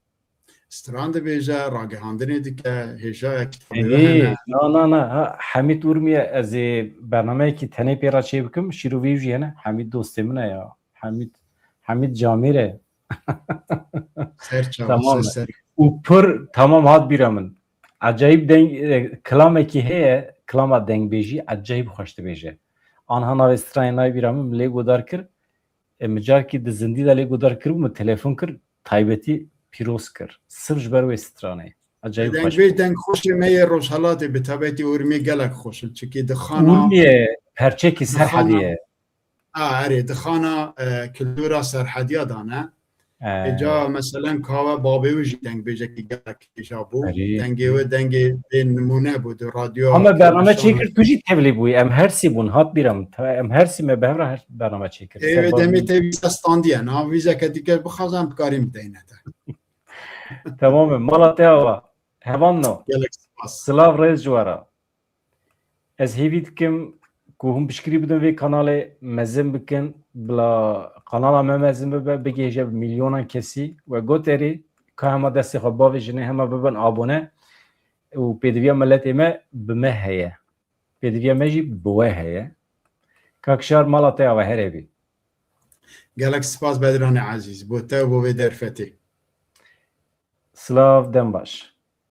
Stran dibêje, ragihandinê dike, hêja ye, kitabê Ê, hene. Na, na, na, ha, Hemîd Urmiye, ez ê bernameyekî tenê pê re çê bikim, şîrovê jî hene. Hemîd dostê min e ya. Hemîd, Hemîd Camêr e. Ser çav, Tamam ser e. ser. Û pir, tamam, hat bîra min. Ecayîb deng, e, kilamekî heye, kilama dengbêjî ecayîb xweş dibêje. Anha navê stranê nayê bîra min, min lê godar kir. E, min carkî di zindî de lê godar kiribû, min telefon kir, taybetî pîroz kir. Sirf ji ber wê stranê. Ecayîb xweş Dengbêj bû. Dengxweşê me yê Rojhelatê bi taybetî Urmiyê gelek xweş in. Çikî di xana Urmiyê perçekî di xana Serhediyê ye. A, erê, di xana, e, kultura Serhediya de ne. Êca meselen kawe babê wî jî dengbêjekî gelek hêja bû. Dengê wî dengê bê nimûne bû di radyoya. Ama bername çêkir, tu jî tevlî bûyî. Em her sî bûn, hat bîra min. Em her sî me bi hev re her bername çêkir. Ê wê demê te vîza standiye. Niha vîzeke dîke bixwazan bikarîn bideyne te. Tamam e. Mala te ava. Hevan no. Gelek spas. Silav rêz ji we re. Ez hêvî dikim ku hûn piştgirî bidin vê kanalê, mezin bikin, bila kanala me mezin bibe, bigihêje bi milyonan kesî. We got erê, ka hema destê xwe bavêjinê, hema bibin abone û pêdiviya miletê me bi me heye. Pêdiviya me jî bi we heye. Kak Şar, mala te ya we here bî. Gelek spas Bedranê ezîz, bo te û bo vê derfetê. Silav, dem baş.